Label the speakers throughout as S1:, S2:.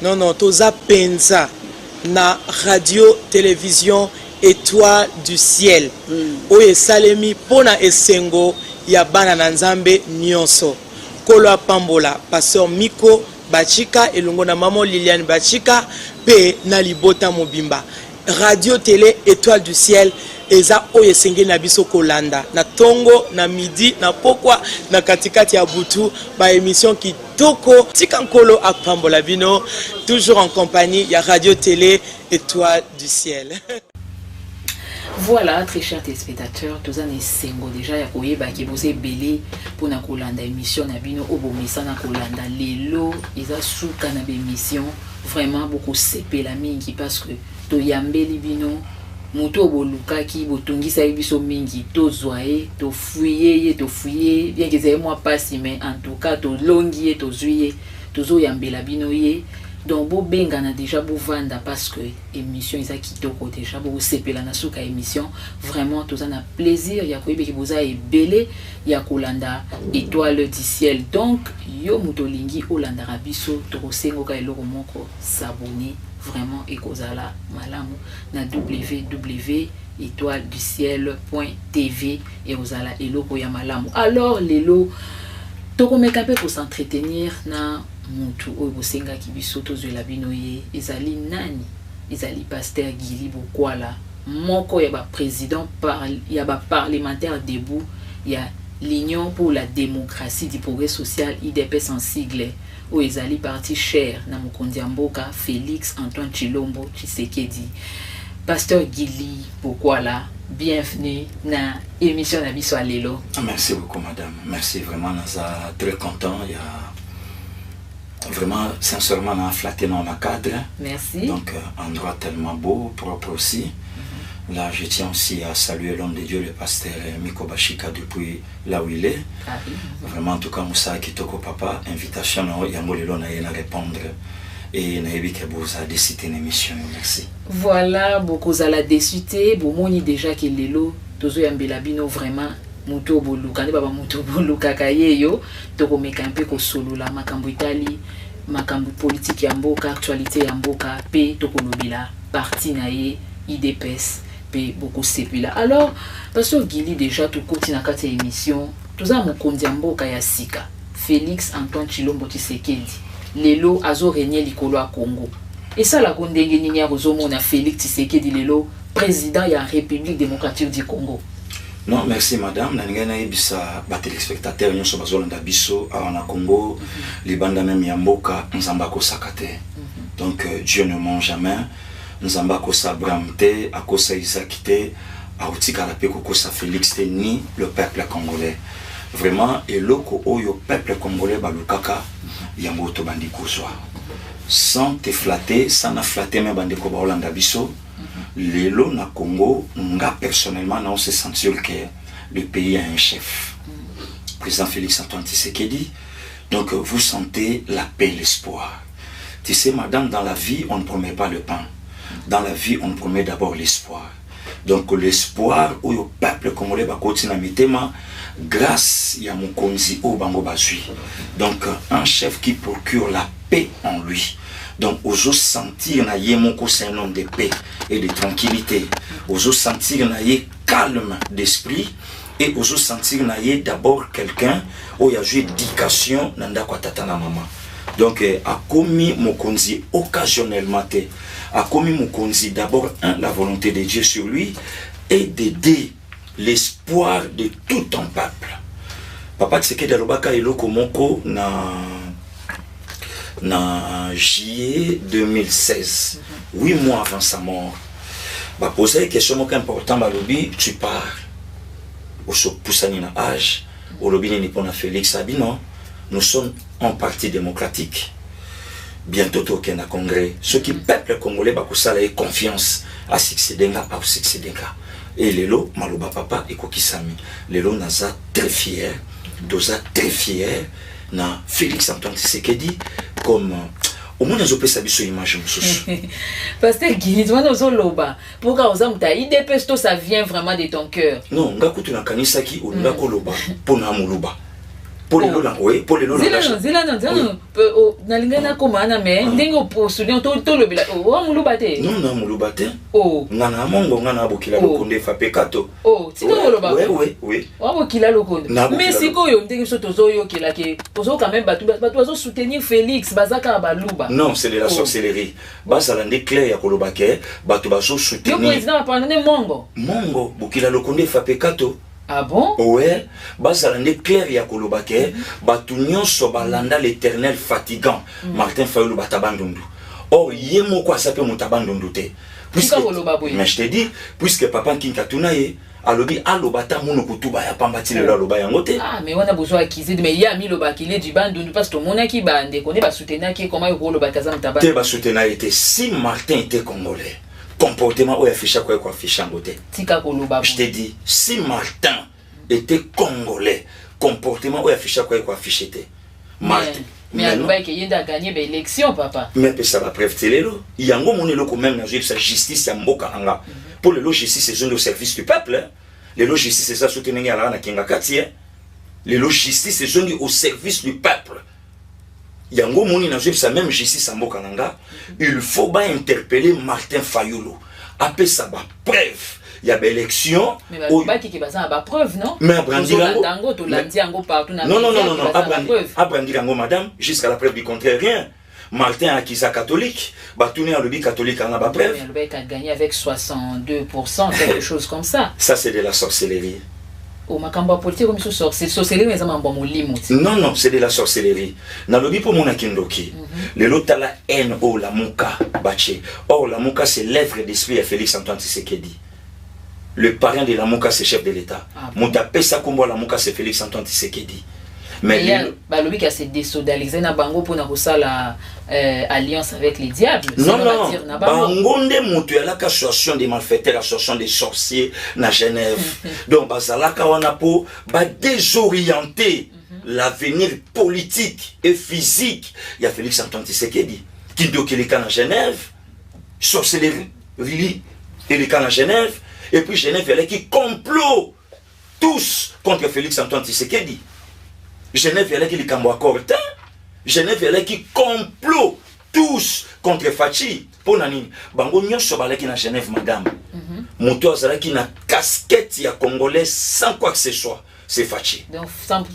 S1: Non non, toza penza na radio télévision Étoile du ciel oyo esalemi mpo na esengo ya bana na Nzambe nyonso. Nkolo apambola Pasteur Miko Bachika elongo na Maman Liliane Bachika mpe na libota mobimba. Radio télé Étoile du ciel eza oyo esengeli na biso kolanda na tongo, na midi, na pokwa, na katikati ya butu, ba émission kitoko. Tika Nkolo apambola bino, toujours en compagnie ya radio télé Étoile du ciel.
S2: Voilà, très chers téléspectateurs, toza na esengo déjà ya koyeba ke boza ebele mpona kolanda émission na bino oyo bomesana kolanda. Lelo eza suka na baémission, vraiment bokosepela mingi parce que toyambeli bino moto oyo bolukaki, botungisaki biso mingi. Tozwa ye, tofuye ye, tofuye bien ke ezali mwa mpasi, mais en tout cas tolongi ye, tozwi ye, tozoyambela bino ye. Donc bobengana déjà, bovanda parce que émission eza kitoko déjà, bokosepela na suka émission. Vraiment toza na plaisir ya koyebeki boza ebele ya kolanda Étoile du ciel. Donc yo moto olingi olandaka biso, tokosengoka eloko moko: s'abonner. Vraiment ekozala malamu na www étoile du ciel.tv, ekozala eloko ya malamu. Alors lelo tokomeka mpe kos'entretenir na mutu oyo bosengaki biso tozwela bino ye. Ezali nani? Ezali Pasteur Gili Bokwala, moko ya baprésident ya baparlementaire debout ya l'Union pour la démocratie du progrès social, UDPS en sigle, oyo ezali parti cher na mokonzi ya mboka Félix Antoine Tshilombo Tshisekedi. Pasteur Gili Bokwala, bienvenue na émission na biso ya lelo.
S3: Merci beaucoup, madame, merci vraiment. Naza très content ya vraiment, sincèrement, na flatté dans ma cadre.
S2: Merci.
S3: Donc endroit tellement beau, propre aussi. Là, je tiens aussi à saluer l'homme de Dieu, le pasteur Miko Bashika, depuis là où il est. Vraiment, en tout cas, mosala kitoko, papa. Invitation na yango lelo na ye na répondre et nayebi ke boza déçus te na émission. Merci.
S2: Voilà, bokozala déçus te. Bomoni déjà ke lelo tozoyambela bino vraiment moto oyo boluka nde baba moto bolukaka ye yo. Tokomeka mpe kosolola makambo etali makambo politike ya mboka, actualité ya mboka, mpe tokolobela parti na ye UDPS, mpe bokosepela. Alors, Pasteur Gili, déjà tokoti na kati ya émission. Toza mokonzi ya mboka ya sika, Félix Antoine Tshilombo Tshisekedi. Lelo azorégner likolo ya Congo. Esalako ndenge nini ya kozomona Félix Tshisekedi lelo président ya République démocratique du Congo?
S3: Non, merci madame. Nalingai nayebisa batéléspectateur nyonso bazolanda biso awa na Congo, libanda même ya mboka: Nzambe akosaka te. Donc Dieu ne ment jamais. Nzambe akosa Abraham te, akosa Isaac te, akotikala mpe kokosa Félix te, ni le peuple congolais. Vraiment, eloko oyo peuple congolais balukaka, yango tobandi kozwa. Sans te flatter, sans na flatter, mais bandeko baolanda biso lelo na Congo, nga personnellement na se sentir que le pays a un chef, président Félix Antoine Tshisekedi. Donc vous sentez la paix, l'espoir. Tu sais, madame, dans la vie, on ne promet pas le pain. Dans la vie, on promet d'abord l'espoir. Donc l'espoir oyo peuple congolais bakoti na mitema grâce ya mokonzi oyo bango bazwi, donc un chef qui procure la paix en lui. Donc ozosentir na ye moko, c'est un homme de paix et de tranquillité. Ozosentir na ye calme d'esprit et ozosentir na ye d'abord quelqu'un oyo azwi éducation na ndako ya tata na mama. Donc akomi mokonzi occasionnellement te. Akomi mokonzi d'abord, un, la volonté de Dieu sur lui, et d'aider l'espoir de tout un peuple. Papa Tshisekedi alobaka eloko moko na juillet 2016, 8 mois avant sa mort. Baposaki question moko important, balobi: "Tu pars, osopusani na âge, olobi nini mpona Félix?" Abi: "Non, nous sommes en parti démocratique. Bientôt tokende na congrès. Soki peuple congolais bakosala ye confiance asuccéder nga, akosuccéder nga." E lelo maloba papa ekokisami. Lelo naza très fier, toza très fier na Félix Antoine Tshisekedi, comme omoni azopesa biso image mosusu.
S2: Pasteur Gili, wana ozoloba pourquoi oza moto ya UDPS to ça vient vraiment de ton cœur?
S3: Non, nga kutu nakanisaki olinga koloba mpo na moluba. Mpo lelo na oye, mpo lelo
S2: nzela nzela nalingai nakoma wana, mais ndenge opostule, tolobela owa moluba te.
S3: Non, na moluba te. Nga na mongo, nga na bokila lokondo efa pe kato.
S2: Tika koloba.
S3: Oui.
S2: Wa bokila lokondo, mais sikoyo ndenge biso tozoyokela ke tozoyoka même bato bazosoutenir Félix baza kaka baluba.
S3: Non, c'est de la sorcellerie. Bazala nde clair ya koloba ke bato
S2: yo
S3: bazosoutenir
S2: président bapanda nde mongo.
S3: Mongo, bokila lokondo efa pe kato.
S2: Ah bon?
S3: Ouais, bazala nde clair ya koloba ke bato nyonso balanda l'éternel fatigant Martin Fayulu, bata Bandundu. Or ye moko aza mpe moto ya Bandundu te.
S2: Tika koloba boye.
S3: Mais je te dis, puisque papa Nkinka tuna ye, alobi aloba ata monoko tuba ya pamba, ti lelo aloba yango te.
S2: Ah, mais wana bozwa accusé, mais ye amilobaki le du Bandundu, parce que tomonaki bandeko nde basoutenaki ye. Koma yo kolobaki aza moto ya
S3: te.
S2: Bandundu.
S3: Basoutenir ye te. Si Martin était congolais, comportement oyo afficha koya koaffiche yango te.
S2: Tika koloba.
S3: Je te dis, si Martin était congolais, comportement oyo afficha koya koaffiche te. Martin
S2: Mais alobaki ye nde aganye baélection, papa.
S3: Mais apesa bapreuve te. Lelo yango omoni eloko même nazoyebisa justice ya mboka na nga, mpo lelo justice ezongi au service du peuple, hein. Lelo justice eza soki ndenge alaka na kinga kati, hein. Lelo justice ezongi au service du peuple. Yango omoni nazoyebisa même justice ya mboka na nga, il faut bainterpeller Martin Fayulu, apesa bapreuve ya baélection.
S2: Mais balobaki ke baza na bapreuve, non?
S3: Mais abrandi yango.
S2: Tozolanda yango, tolandi yango partout na
S3: Non, non, non,
S2: média
S3: non,
S2: ke
S3: non.
S2: baza na bapreuve.
S3: Abrandi yango, madame, jusqu'à la preuve du contraire, rien. Martin akiza catholique, batuni, alobi catholique anga
S2: Mais
S3: bapreuve.
S2: alobaki a gagné avec 62%, quelque chose comme ça.
S3: Ça, c'est de la sorcellerie.
S2: O makambo ya politique omiso sorcellerie, eza mambo ya molimo ti.
S3: Non, non, c'est de la sorcellerie. Nalobi mpo monaki ndoki. Lelo tala haine oyo Lamuka batie. Or Lamuka, c'est l'œuvre d'esprit ya Félix Antoine Tshisekedi. Le parrain de Lamuka, c'est chef de l'État.
S2: Ah bon?
S3: Moto apesa kombo ya Lamuka, c'est Félix Antoine Tshisekedi. Mais
S2: Mais ya
S3: lelo
S2: balobi ke ase désolidariser na bango mpona kosala alliance avec les diables.
S3: Non,
S2: Sinon,
S3: non,
S2: batire na bango.
S3: Bango nde moto yalaka association des malfaiteurs, association des sorciers na Genève. Donc bazalaka wana mpo badésorienter l'avenir politique et physique ya Félix Antoine Tshisekedi. Kindoki eleka na Genève, sorcellerie eleka na Genève, et puis Genève elaki complot tous contre Félix Antoine Tshisekedi. Genève elaki likambo accord te. Genève elaki complot tous contre Fatshi. Mpo na nini? Bango nyonso balaki na Genève, madame. Moto azalaki na casquette ya congolais sans quoi que ce soit, c'est Fatshi.
S2: Donc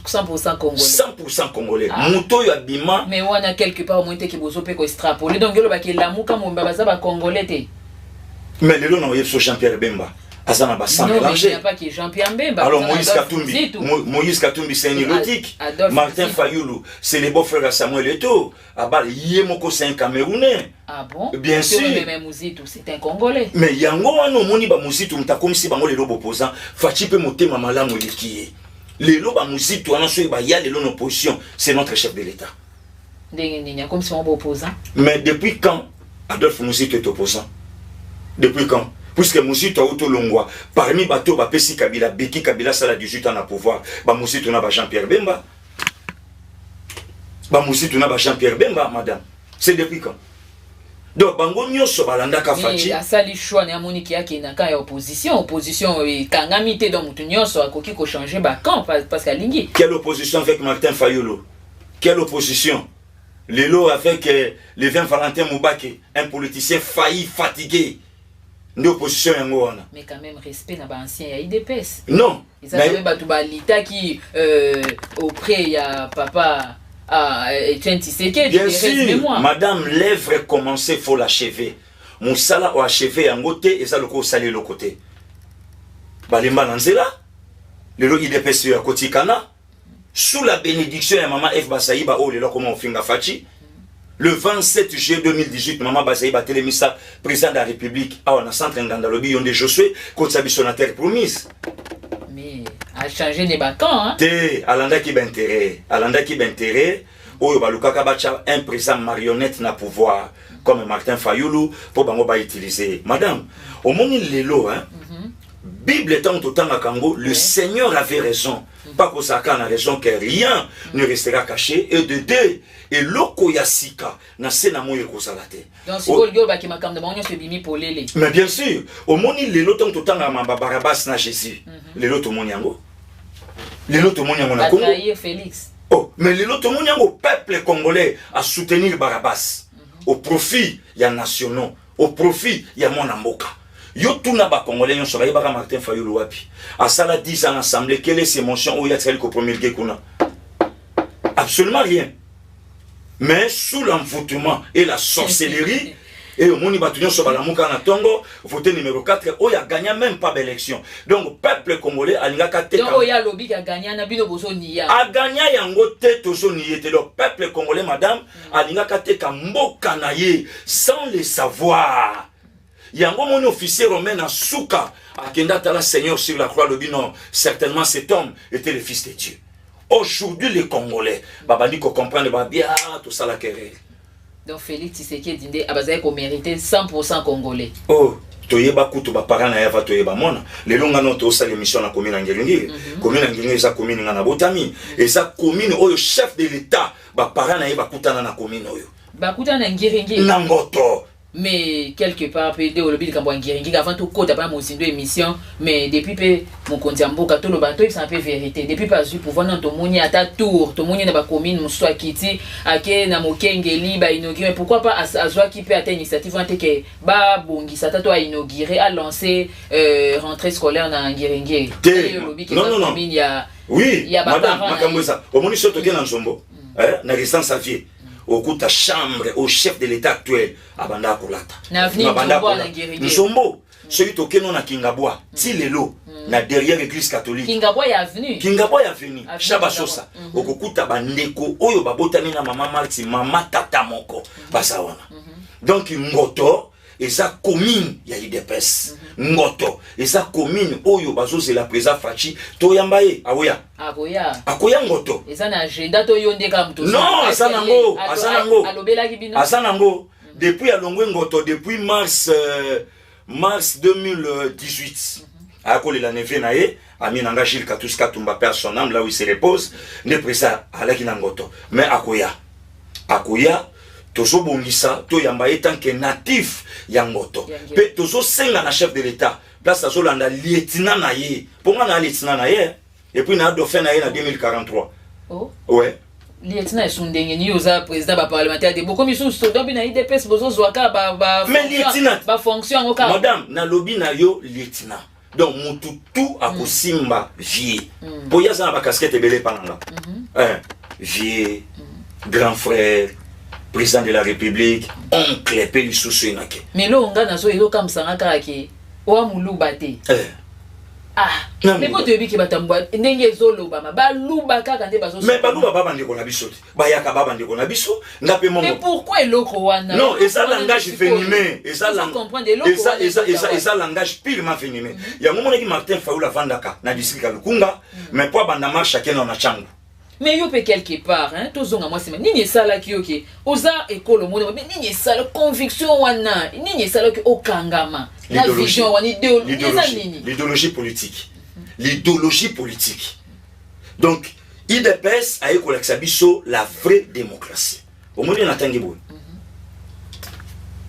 S2: 100% congolais.
S3: 100% congolais.
S2: Ah.
S3: Moto oyo abima.
S2: Mais wana quelque part omoi te ke bozo mpe koextrapole. Donc olobaki elamuka momba baza bacongolais te.
S3: Mais lelo na oyebi so Jean Pierre Bemba aza na basang
S2: Non, mais il n'y
S3: mélangé.
S2: a pas que Jean-Pierre Mbemba.
S3: Alors
S2: Baza na
S3: Moïse
S2: Adolphe
S3: Katumbi,
S2: Muzito.
S3: Moïse Katumbi, c'est un nilotique.
S2: Adolphe
S3: Martin
S2: Muzito.
S3: Fayoulou, c'est le beau-frère à Samuel Eto'o. Abal ye moko, c'est un Camerounais.
S2: Ah bon?
S3: Bien
S2: Sur
S3: sûr.
S2: Mais Muzito, c'est un Congolais.
S3: Mais yango wana omoni bamuzitu, moto akomisi bango lelo boposant. Fatshi mpe motema malamu eleki ye. Lelo bamuzitu wana soki baya lelo na opposition, c'est notre chef de l'État.
S2: Ndenge nini akomisi bango baopposant?
S3: Mais depuis quand Adolphe Muzito est opposant? Depuis quand? Puisque Muzito auto longwa parmi bato bapesi Kabila beki, Kabila sala 18 ans na pouvoir, ba Muzito na ba Jean-Pierre Bemba. Ba Muzito na ba Jean-Pierre Bemba, madame. C'est depuis quand? Donc bango nyonso balandaka Fatshi.
S2: Mais asali choix na amoniki akenda camp ya opposition. Opposition ekangami te, donc moto nyonso akoki kochange bacamp parce que alingi.
S3: Quelle opposition avec Martin Fayulu? Quelle opposition? Lelo avec Levin Valentin Mubake, un politicien failli, fatigué. Nde opposition yango wana?
S2: Mais quand même, respect na baancien ya UDPS.
S3: Non.
S2: Eza quand même bato balitaki auprès ya papa Etienne Tshisekedi.
S3: Bien
S2: de
S3: sûr,
S2: mémoire.
S3: Madame, l'œuvre commencée, faut l'achever. Mosala o achevé yango te, eza loko osali eloko te. Balemba na nzela, lelo UDPS oyo akotikana, sous la bénédiction ya mama F Basaïba oyo lelo akoma ofinga Fatshi. Le 27 juillet 2018, mama Basaïba atelemisa président de la République awa na centre Nganda, alobi yo nde Josué, kotisa biso na terre promise.
S2: Mais achanger ne bacamp, hein?
S3: Te, alandaki baintérêt, alandaki baintérêt oyo balukaka batya un président marionnette na pouvoir comme Martin Fayulu mpo bango bautilize. Madame, omoni lelo, hein, Bible ntango totangaka yango, le Seigneur avait raison, pas kozalaka na raison que rien ne restera caché, et de deux, eloko ya sika na se na moi ekozala te.
S2: Donc sikoyo olingi olobaki makambo na bango nyonso ebimi polele.
S3: Mais bien sûr, omoni lelo ntango totangaka mamba Barabas na Jésus, lelo tomoni yango, lelo tomoni yango na Congo.
S2: Batrahir Félix.
S3: Oh, mais lelo tomoni yango, peuple congolais asoutenir Barabas au profit ya nationaux, au profit ya mwana mboka. Yo tuna bacongolais nyonso bayebaka Martin Fayulu wapi asala 10 ans na assemblée. Quelle est ses motions oyo atikali kopromulguer kuna? Absolument rien. Mais sous l'envoûtement et la sorcellerie, et omoni bato nyonso balamuka na ntongo, vote numéro 4 oyo agagna même pas baélection. Donc peuple congolais alingaka te.
S2: Donc oyo alobi agagna na bino, bozonia?
S3: Agagna yango te, tozonie te. Donc peuple congolais, madame, alingaka teka mboka na ye sans le savoir. Yango moni officier romain na suka akenda atala Seigneur sur la croix, alobi: non, certainement cet homme était le fils de Dieu. Aujourd'hui les Congolais babandi kocomprendre, babia tosalaka erreur.
S2: Donc Félix Tshisekedi nde abazali komérite 100 congolais?
S3: Oh, toyeba kutu baparent na ye ava toyeba mwana. Lelo nga no tosala émission na commune ya Ngiringiri. Commune ya Ngiringiri eza commune nga na botami, eza commune oyo chef de l'État, baparent na ye bakutana na commune oyo.
S2: Bakutana na Ngiringiri?
S3: Na Ngoto.
S2: Mais quelque part mpe nde olobi likambo ya Ngiringiri, avant tokota mpana mozindo émission, mais depuis mpe mokonzi ya mboka, toloba, toyebisana mpe vérité, depuis mpe azwi pouvoir, nano tomoni ata tour, tomoni na bacommune mosusu akiti, ake na Mokengeli, bainaugure. Mais pourquoi pas azwaki mpe ata initiative wana te ke babongisa ata to ainaugure, alance rentrée scolaire na Ngiringiri?
S3: Te.
S2: Olobi ke
S3: Non, non, non.
S2: commune ya
S3: Oui.
S2: Ya
S3: madame,
S2: baparent na
S3: makambo
S2: ye.
S3: Eza omoni so toke na Nzombo, na résidence à vie, okuta chambre au chef de l'État actuel abanda kolata.
S2: Na avenue
S3: Abanda
S2: Nzombo,
S3: kolata.
S2: na Ngiringiri.
S3: Nzombo, soki tokende na Kingabwa ti lelo, na derrière église catholique.
S2: Kingabwa ya avenue?
S3: Kingabwa ya avenue.
S2: Avenue.
S3: Shabasosa.
S2: Kingabwa.
S3: Okokuta bandeko oyo babotami na mama Marti, mama tata moko, baza wana. Donc Ngoto eza commune ya UDPS. Ngoto eza commune oyo bazozela président Fatshi, toyamba ye, aoya.
S2: Akoya?
S3: Akoya Ngoto.
S2: Eza na agenda to yo nde kaka moto?
S3: Non, aza nango, aza nango.
S2: Alobelaki bino?
S3: Aza nango depuis alongwe Ngoto depuis mars 2018. Akolela neveu na ye, ami na nga Gilles Katus Katumba, père son âme là où il se repose, nde président alaki na Ngoto. Mais akoya, akoya, tozobongisa toyamba ye tant que natif ya Ngoto.
S2: Ya Ngiri.
S3: Mpe tozosenga na chef de l'État, place azolanda lieutenant na ye, mpo nga na lieutenant na ye et puis na dauphin na ye na 2043.
S2: Oh.
S3: Ouais.
S2: Lieutenant esu ndenge nini? Oza président baparlementaire te, bokomi susu todobi na UDPS, bozozwa kaka
S3: Mais lieutenant-
S2: bafonction yango kaka.
S3: Madame, nalobi na yo lieutenant, donc mutu tu akosimba vie, mpo ye aza na bacasquette ebele epa na nga. Vie, grand frère, président de la République, oncle mpe lisusu enake.
S2: Mais eloko nga nazo ezokamwisanga kaka ke owa moluba te.
S3: Eh.
S2: Ah.
S3: Na
S2: mais po
S3: moluba.
S2: Toyebi ke bato ya ndenge ezolobama, baluba kaka nde bazo.
S3: Mais baluba babandeko na biso te, bayaka babandeko na biso, nga mpe
S2: Mais
S3: mongo.
S2: pourquoi eloko wana?
S3: Non, eza
S2: Wana
S3: langage
S2: sikoyo.
S3: venimé, eza
S2: Ozo comprendre eloko wana
S3: eza
S2: eza
S3: eza langage purement venimé. Yango monaki Martin Fayulu avandaka na district ya Lukunga, mais po abanda marche akenda na Tshangu.
S2: Mais yo mpe quelque part, hein, tozonga mwa nsima. Nini esalaki yo ke oza ekolo mona? Mais nini esala conviction wana? Nini esalaki okangama na
S3: L'idéologie.
S2: vision wana? Idéologie eza
S3: L'idéologie.
S2: nini?
S3: L'idéologie politique, l'idéologie politique. Donc UDPS aye kolakisa biso la vraie démocratie. Omoni natangi boye,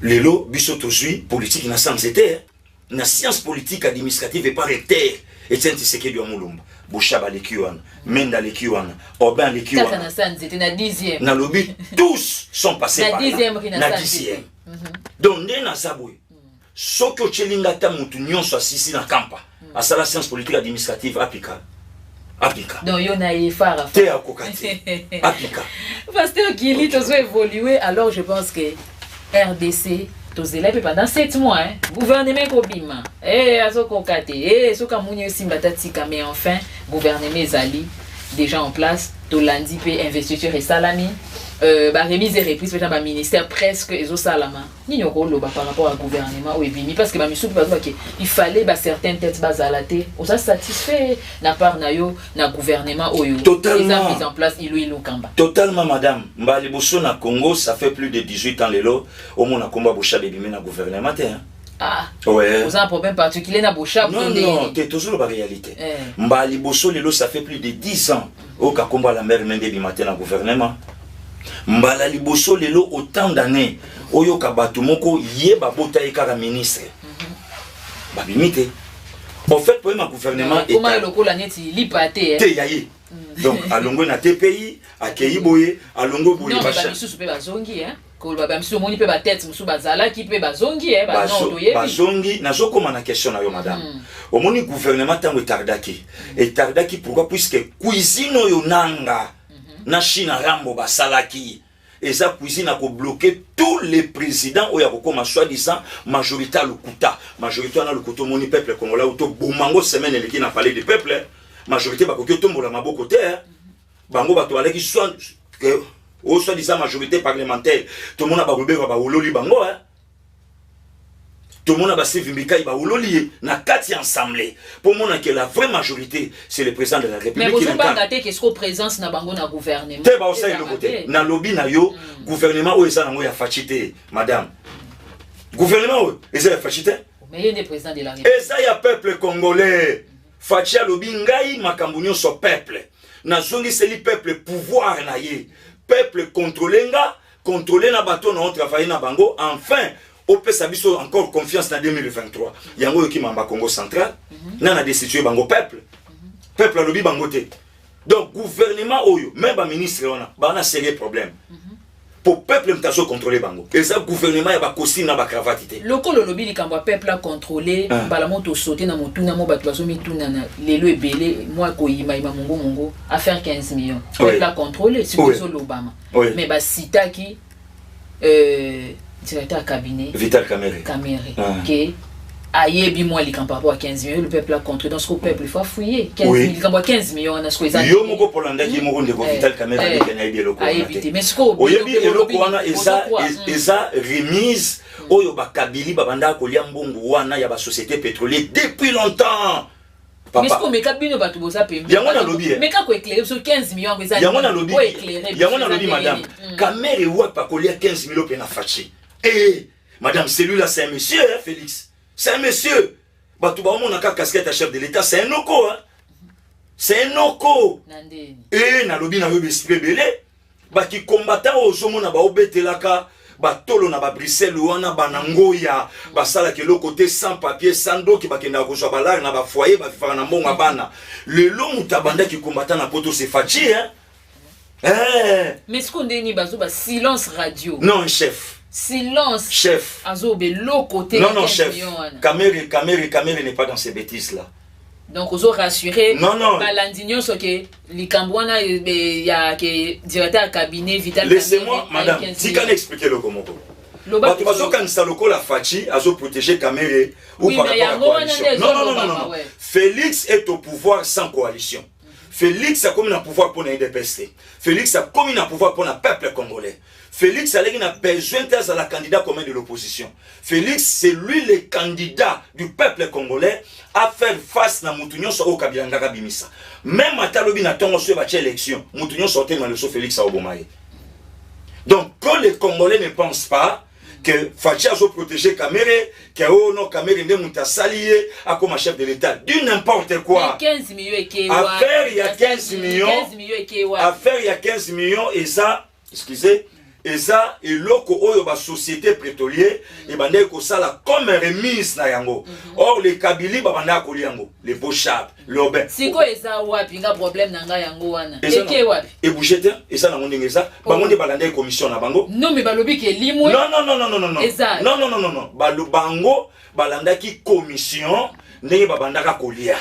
S3: lelo biso tozwi politique na science te, na science politique administrative epa recteur Etienne Tshisekedi wa Mulumba. Boshab aleki wana, Mende aleki wana, Aubin aleki
S2: kaka
S3: wana.
S2: Na sa nzete na 10e.
S3: Nalobi tous sont passés
S2: Na
S3: par là.
S2: 10e ri na
S3: Na
S2: sa
S3: 10e. Donc nde naza boye, soki otyelinga ata motu nyonso asisi na kampa asala science politique administrative, apika, apika.
S2: Donc yo na ye fara?
S3: Te, akoka te, apika.
S2: Pasteur Gili, tozo évolué. Alors je pense que RDC tozela mpe pendant 7 mois, hein, gouvernement ekobima, azokoka te, soki amoni osimba ta tika. Mais enfin gouvernement ezali déjà en place. Tolandi mpe investiture esalami, baremise et reprise mpe na baministère presque ezosalama. Nini okoloba par rapport à gouvernement oyo ebimi? Parce que bamisusu mpe bazobake il fallait bacertaine tête bazala te. Oza satisfait na part na yo na gouvernement oyo
S3: Totalement.
S2: eza mise en place, Ilo Ilukamba?
S3: Totalement, madame. Mbala liboso na Congo, ça fait plus de 18 ans, lelo omona komba Boshab ebimi na gouvernement te, hein.
S2: Ah.
S3: Ouais.
S2: Oza un problème particulier na Boshab?
S3: Non, non te, tozoloba réalité. Mbala liboso lelo, ça fait plus de 10 ans, oyoka kombo ya Lambert Mende ebima te na gouvernement. Mbala liboso lelo, autant d'années, oyoka bato moko ye babota ye kaka ministre babimi te. En fait, problème ya gouvernement
S2: Koma lokola neti lipa te, eh.
S3: Te, ya ye. Donc alongwe na TPI, akei boye, alongwe boye.
S2: Non, mais bamisusu mpe bazongi, hein. Koloba bamisusu, omoni mpe batete mosusu bazalaki mpe bazongi, eh, banon toyebi.
S3: Bazongi, nazokóma na question na yo, madame. Omoni, gouvernement ntango etardaki, etardaki pourquoi? Puisque cuisine oyo Nanga na Chine Rambo basalaki eza cuisine ya kobloquer tous les présidents oyo akokóma soi-disant majorité ya lokuta. Majorité wana lokuta. Omoni peuple congolais oyo tobomango semaine eleki na Palais du Peuple, majorité bakoki otombola maboko te. Bango bato balaki soit oyo soi-disant majorité parlementaire, tomona balobeka bawololi bango, hein? Tomona basteve Mbikai bawololi ye na kati ya assemblée mpo mona ke la vraie majorité, c'est le président de la République.
S2: Mais bozobanga te ke siko présence na bango na gouvernement?
S3: Te, baosala eloko te. Nalobi na yo, gouvernement oyo eza nango ya Fatshi te, madame. Gouvernement oyo eza ya Fatshi te.
S2: Mais ye nde président de la République.
S3: Eza ya peuple congolais. Fatshi alobi: ngai makambo nyonso peuple, nazongiseli peuple pouvoir na ye. Peuple contrôle nga, contrôle na bato na otravaille na bango, enfin opesa biso encore confiance na 2023. Yango oyoki mamba Congo Central na destitue bango. Peuple alobi bango te. Donc gouvernement oyo, même baministre wana baa na sérieux problème po peuple moto azocontrôle bango. Eza gouvernement ya bacostume na bacravate te.
S2: Lokola olobi likambo ya peuple acontrôle, mbala mo tosote na motuna mo bato bazomitunana lelo ebele, mwa koyimayima mongo affaire 15 millions. Peuple acontrôle sikoyo ezolobama, mais basitaki directeur ya cabinet.
S3: Vital Kamerhe.
S2: Kamerhe, ke ayebi mwa likambo par rapport à 15 millions. Le peuple a contrôlé, donc ce que peuple, il faut fouiller 15
S3: Oui.
S2: likambo ya 15 millions wana sikoyo eza
S3: Yo moko polandaki ye moko, ndeko Vital Kamerhe aleki, nayebi eloko wana
S2: ayebi
S3: te.
S2: Te, mais sikoyo
S3: Oyebi eloko wana eza eza remise oyo bakabili babandaka kolia mbongo wana ya basociété pétrolier depuis longtemps.
S2: Mais
S3: Papa,
S2: sikoyo meka, bino bato boza pembeni.
S3: Yango nalobi, eh.
S2: Meka koéclaire biso 15 millions yango eza
S3: Yango
S2: nini?
S3: nalobi.
S2: Oéclaire biso,
S3: Yango
S2: eza
S3: nalobi,
S2: ndenge
S3: madame.
S2: nini?
S3: Kamerhe wapi akolia 15 millions mpe na Fatshi? Eh madame, celui-là, c'est un monsieur, hein, Félix, c'est un monsieur. Bato baomonaka casquette ya chef de l'État, c'est un noko, hein? C'est un noko.
S2: Na ndeni?
S3: E nalobi na yo, baesprit ebele bakikombata oyo ozomona baobetelaka batolo na babruxelles wana, banangoya basalaka eloko te, sans papier, sans doki, bakendaka kozwa balare na bafoyer, bavivaka na mbongo ya bana. Lelo moto abandaki kombata na poto, c'est Fatshi, hein? Eh,
S2: Mais sikoyo ndeni bazoba silence radio?
S3: Non, chef.
S2: Silence.
S3: Chef.
S2: Azoba eloko te.
S3: Non, non,
S2: 15
S3: chef.
S2: millions wana.
S3: Kamerhe, Kamerhe, Kamerhe n'est pas dans ces bêtises là.
S2: Donc ozo rassurer
S3: Non, non.
S2: balandi nyonso ke likambo wana ya ke directeur ya cabinet Vital
S3: Laissez-moi,
S2: Kamerhe,
S3: madame.
S2: ayi 15
S3: Tika
S2: millions.
S3: na expliquer eloko moko.
S2: Loba.
S3: Bato bazokanisa lokola Fatshi azoprotéger Kamerhe ou
S2: Oui,
S3: par
S2: mais
S3: rapport à
S2: yango wana
S3: coalition.
S2: nde
S3: Non, non, non, non,
S2: ezolobama,
S3: non, non.
S2: ouais.
S3: Félix est au pouvoir sans coalition. Félix akomi na pouvoir mpona UDPS te. Félix akomi na pouvoir mpona peuple congolais. Félix aleki na besoin te azala candidat commun de l'opposition. Félix, c'est lui le candidat du peuple congolais à faire face na mutu nyonso oyo Kabila ngaka bimisa. Même ata alobi na ntongo so batia élection, mutu nyonso otelema liboso Félix aoboma ye. Donc que les Congolais ne pensent pas que Fatshi azo protéger Kamerhe, que oh non, Kamerhe nde mutu asali ye akoma chef de l'État. Du n'importe quoi.
S2: Mais 15 millions ekewa?
S3: Affaire ya 15 millions.
S2: 15 millions ekewa?
S3: Affaire ya 15 millions eza, excusez, eza eloko oyo basociété pétrolier ebandaki kosala comme remise na yango. Or les Kabili babandaka kolia yango, les Boshab, Lobin.
S2: Sikoyo eza wapi? Nga problème na ngai yango wana, eke wapi?
S3: Ebouge te, eza nango ndenge eza. Bango nde balandaki commission na bango.
S2: Non, mais balobi ke limwe.
S3: Non, non, non, non, non, non.
S2: Eza
S3: Non, non, non, non, non. Bango balandaki commission ndenge babandaka kolia.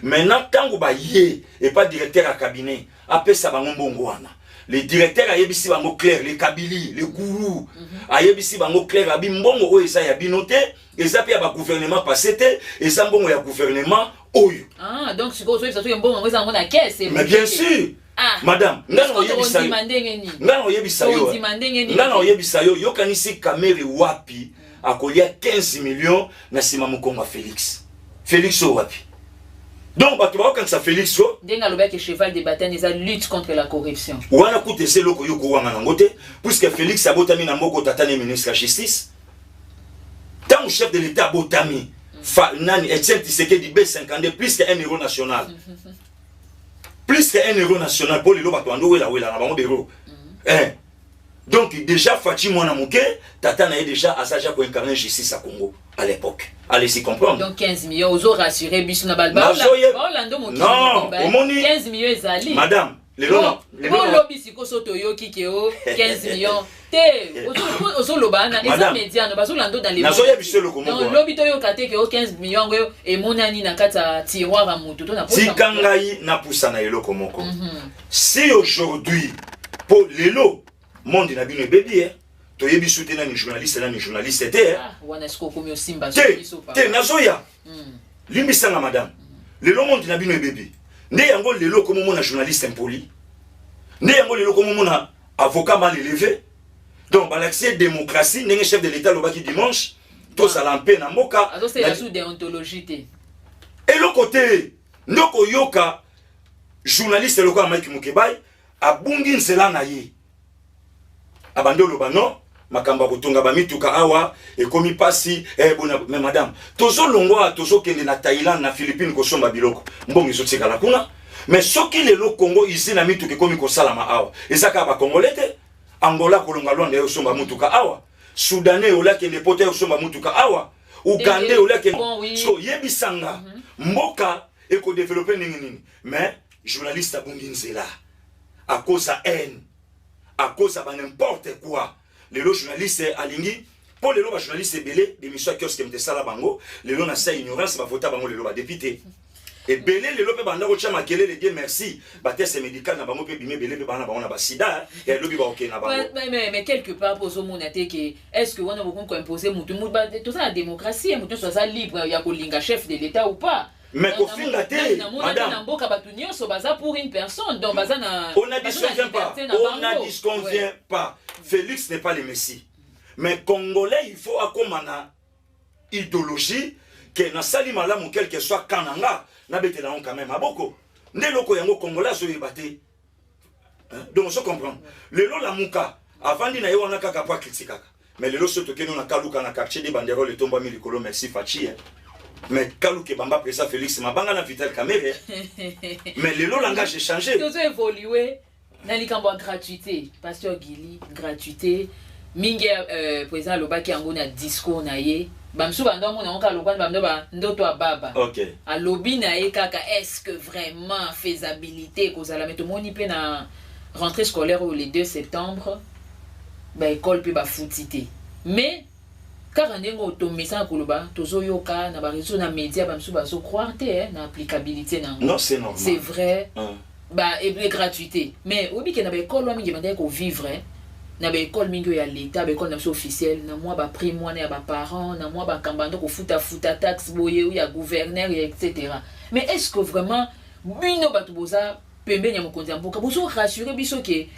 S3: Maintenant ntango baye epa directeur ya cabinet apesa bango mbongo wana, le directeur ayebisi bango clair, le Kabili, le gourou, ayebisi bango clair, abi mbongo oyo eza ya bino te, eza mpe ya bagouvernement passé te, eza mbongo ya gouvernement oyo.
S2: Ah, donc sikoyo ozoyebisa soki mbongo yango eza yango na caisse?
S3: Mais bien sûr.
S2: Ah.
S3: Madame, nga na oyebisa yo.
S2: Tondima ndenge nini?
S3: Nga na oyebisa yo.
S2: Tondima ndenge nini?
S3: Nga na oyebisa yo, yokanisi Kamerhe wapi akolia 15 millions na nsima mokongo ya Félix? Félix oyo wapi? Donc bato bakokanisa Félix o
S2: Ndenge alobaki, cheval de bataille eza lutte contre la corruption.
S3: Wana kuta eza eloko yo kowanga nango te, puisque Félix abotami na mboka tata ne ministre ya justice. Ntango chef de l'État abotami fa, nani, Etienne Tshisekedi B52, plus que un héros national, plus que un héros national, mpo lelo bato bando welawela na bango bero, eh. Donc déjà Fatshi mwana moke, tata na ye déjà aza déjà koincarner justice à Congo à l'époque. Allez-y comprendre.
S2: Donc 15 millions, ozo rassurer biso na baolando mokili.
S3: Non, omoni.
S2: 15 millions ezali.
S3: Madame, lelo na
S2: olobi sikoyo so toyoki ke o 15 millions te, ozoloba wana eza médiano, bazolanda dans les
S3: Nazoya biso eloko moko.
S2: Donc lobi toyoka te ke o 15 millions yango emonani na kati ya tiroir ya motu to na
S3: Tika ngai napusa na eloko moko. Si aujourd'hui, po lelo monde na bino ebebi, toyebi su te nani journaliste, nani journaliste te.
S2: Wana sikoyo okomi osimba.
S3: Te te, nazoya. Limbisanga madame, lelo monde na bino ebebi nde yango. Lelo okomomona journaliste impoli, nde yango lelo okomomona avocat mal élevé. Donc balakisi ye démocratie ndenge chef de l'État alobaki dimanche, tozala mpe na mboka.
S2: Azosalela su déontologie te.
S3: Eloko te. Nde okoyoka journaliste lokola Mike Mukebai abungi nzela na ye, abandi oloba non, makambo ya kotonga bamituka awa ekomi mpasi, bona. Mais madame, tozolongwa, tozokende na Thaïlande, na Philippine kosomba biloko, mbongo ezotikala kuna. Mais soki lelo Congo usine na mituka ekomi kosalama awa, eza kaka bacongolais te. Angola kolonga Lwanda ye osomba mutuka awa, Soudanais olakende pota ye osomba mutuka awa, Ugandais olakende. So yebisanga, mboka ekodévelopper ndenge nini? Mais journaliste abungi nzela à cause ya haine, à cause ya ba n'importe quoi. Lelo journaliste alingi, mpo lelo bajournaliste ebele, bémission ya kiosque moto esala bango lelo na sa ignorance, bavota bango lelo badéputé ebele. Lelo mpe banda kotya makelele, Dieu merci, batest médical na bango mpe ebimi, ebele mpe bana bango na basida ya elobi bakokende na bango.
S2: Mais quelque part mpo ozomona te ke est ce que wana bokomi koimpose motu? Toza na démocratie, motu nyonso aza libre ya kolinga chef de l'État ou pas.
S3: Mais kofinga te.
S2: Madame, na mboka bato nyonso baza pour une personne, donc baza na
S3: On ne disconvient pas, on ne disconvient pas, Félix n'est pas le messie. Mais congolais, il faut akoma na idéologie ke nasali malamu, quel que soit camp na nga, nabetela yango quand même maboko. Nde eloko yango congolais azoyeba te. Donc ozo comprendre, lelo Lamuka avandi na ye wana kaka po acritiquaka. Mais lelo so tokende na Kaluka, na quartier de banderole etombwami likolo, merci Fatshi. Mais Kaluka ebamba président Félix mabanga na Vital Kamerhe. Mais lelo langage échangé.
S2: Tozo évoluer na likambo ya gratuité, pasteur Gili. Gratuité mingi, président alobaki yango na discours na ye. Bamisusu bando amona yango kaka lokwani bando bandoto ya baba. Alobi na ye kaka, est ce que vraiment faisabilité ekozala? Mais tomoni mpe na rentrée scolaire oyo, le 2 septembre, baekole mpe bafuti te. Mais kaka ndenge otomesana koloba, tozoyoka na baréseau, na média, bamisusu bazocroire te na applicabilité nango.
S3: Non, c'est normal.
S2: C'est vrai, ba gratuité, mais oyebi ke na baekole wana mingi ebandaki kovivre na baekole mingi oyo ya l'État, baekole na biso officielle, na mwa baprime wana ya baparent, na mwa bakamba ndo kofutafuta taxe boye oyo ya gouverneur ya etc. Mais est ce que vraiment bino bato boza pembeni ya mokonzi ya mboka bozo rassurer biso ke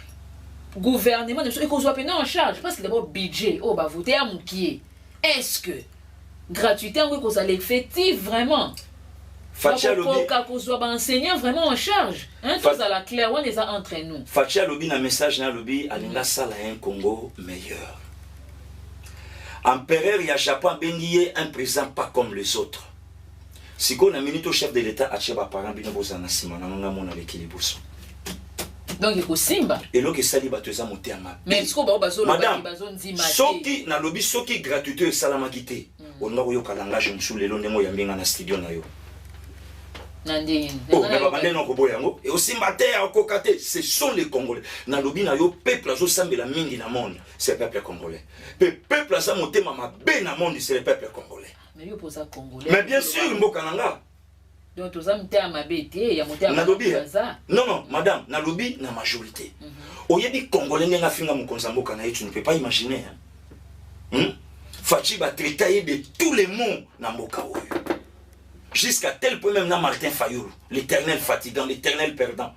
S2: gouvernement na biso ekozwa mpenza en charge? Parce que d'abord budget oyo bavote ya mokie, est ce que gratuité yango ekozala effective vraiment? Bakokoka kozwa baenseignant vraiment en charge? Tozala clair, wana eza entre nous.
S3: Fatshi alobi na message na, alobi alingi asala un Congo meilleur. Empereur ya Japon abengi ye un président pas comme les autres. Sikoyo na minute au chef de l'État atie baparent, bino bozala na nsima na nga, mona leki liboso.
S2: Donc ekosimba.
S3: Eloko esali bato eza motema.
S2: Mais sikoyo bao bazolobaki, bazondima te.
S3: Soki nalobi, soki gratuité esalamaki te, olinga koyoka langage mosusu lelo ndenge oyambi nga na studio na yo.
S2: Na ndenge
S3: Oh, mais babande na koboya yango, osimba te, akoka te. Ce sont les Congolais. Nalobi na yo, peuple azosambela mingi na monde, c'est peuple congolais. Pe peuple aza motema mabe na monde, c'est le peuple congolais.
S2: Mais yo mpoza congolais.
S3: Mais bien sûr, mboka na nga.
S2: Donc toza motema mabe te, ya motema
S3: Nalobi
S2: baza.
S3: Non, non, madame, nalobi na majorité. Oyebi congolais ndenge afinga mokonzi ya mboka na ye, tu ne peux pas imaginer, hein? Fatshi batraita ye de tous les mots na mboka oyo, jusqu'à tel point même na Martin Fayulu, l'éternel fatigant, l'éternel perdant.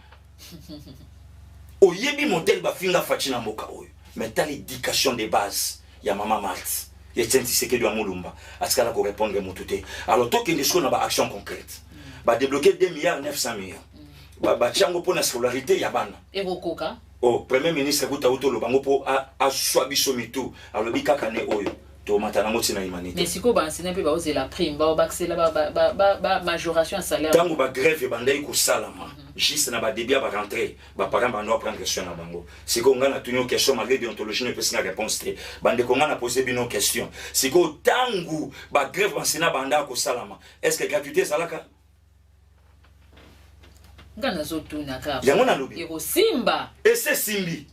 S3: Oyebi modèle bafinga Fatshi na mboka oyo. Mais ta l'éducation de base ya mama Marthe, Etienne Tshisekedi wa Mulumba atikala korépondre motu te. Alors tokende sikoyo na baaction concrète. Badébloqué 2 milliards 900 millions, batia yango mpo na scolarité ya bana.
S2: Ekokoka?
S3: Oh, premier ministre kuta uta oloba yango mpo aswa biso mitu. Alobi kaka ne oyo. Tomata nango ntina humanité.
S2: Mais sikoyo baenseignant mpe baozela prime, baobakisela bamajoration ya salaire.
S3: Ntango bagrève ebandaki kosalama, juste na badébut ya barentrée, baparent bando aprendre soin na bango. Sikoyo ngai natuni yo question, malgré déontologie no epesi nga réponse te. Bandeko, ngai napose bino question. Sikoyo ntango bagrève baenseignant bandaka kosalama, est ce que gratuité ezalaka?
S2: Nga nazotuna kaka.
S3: Yango nalobi.
S2: Ekosimba?
S3: Ese esimbi.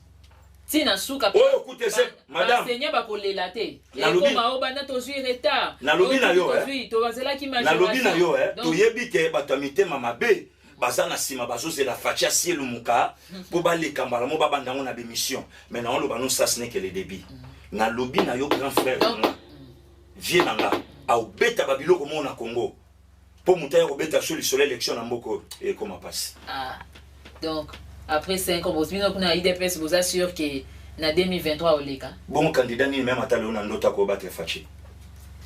S2: Ntina suka.
S3: Oyo kuta ese, madame.
S2: Baenseignant bakolela te. Ekoma o banda tozwi retard.
S3: Nalobi na yo,
S2: tozwi, tobazelaki.
S3: Nalobi na yo, toyebi ke bato ya mitema mabe baza na nsima, bazozela Fatshi asielumuka mpo baleka mbala mo babanda yango na bémission. Mais naoloba no, ça ce n'est que le début. Nalobi na yo, grand frère na nga, vie na nga, aobeta babiloko moko na Congo mpo moto aya kobeta so lisolo élection na mboka oyo ekoma mpasi.
S2: Ah. Donc après 5 ans, bino kuna UDPS boza sûr ke na 2023 oleka?
S3: Bongo candidat nini, même ata lelo na ndoto, akobattre Fatshi?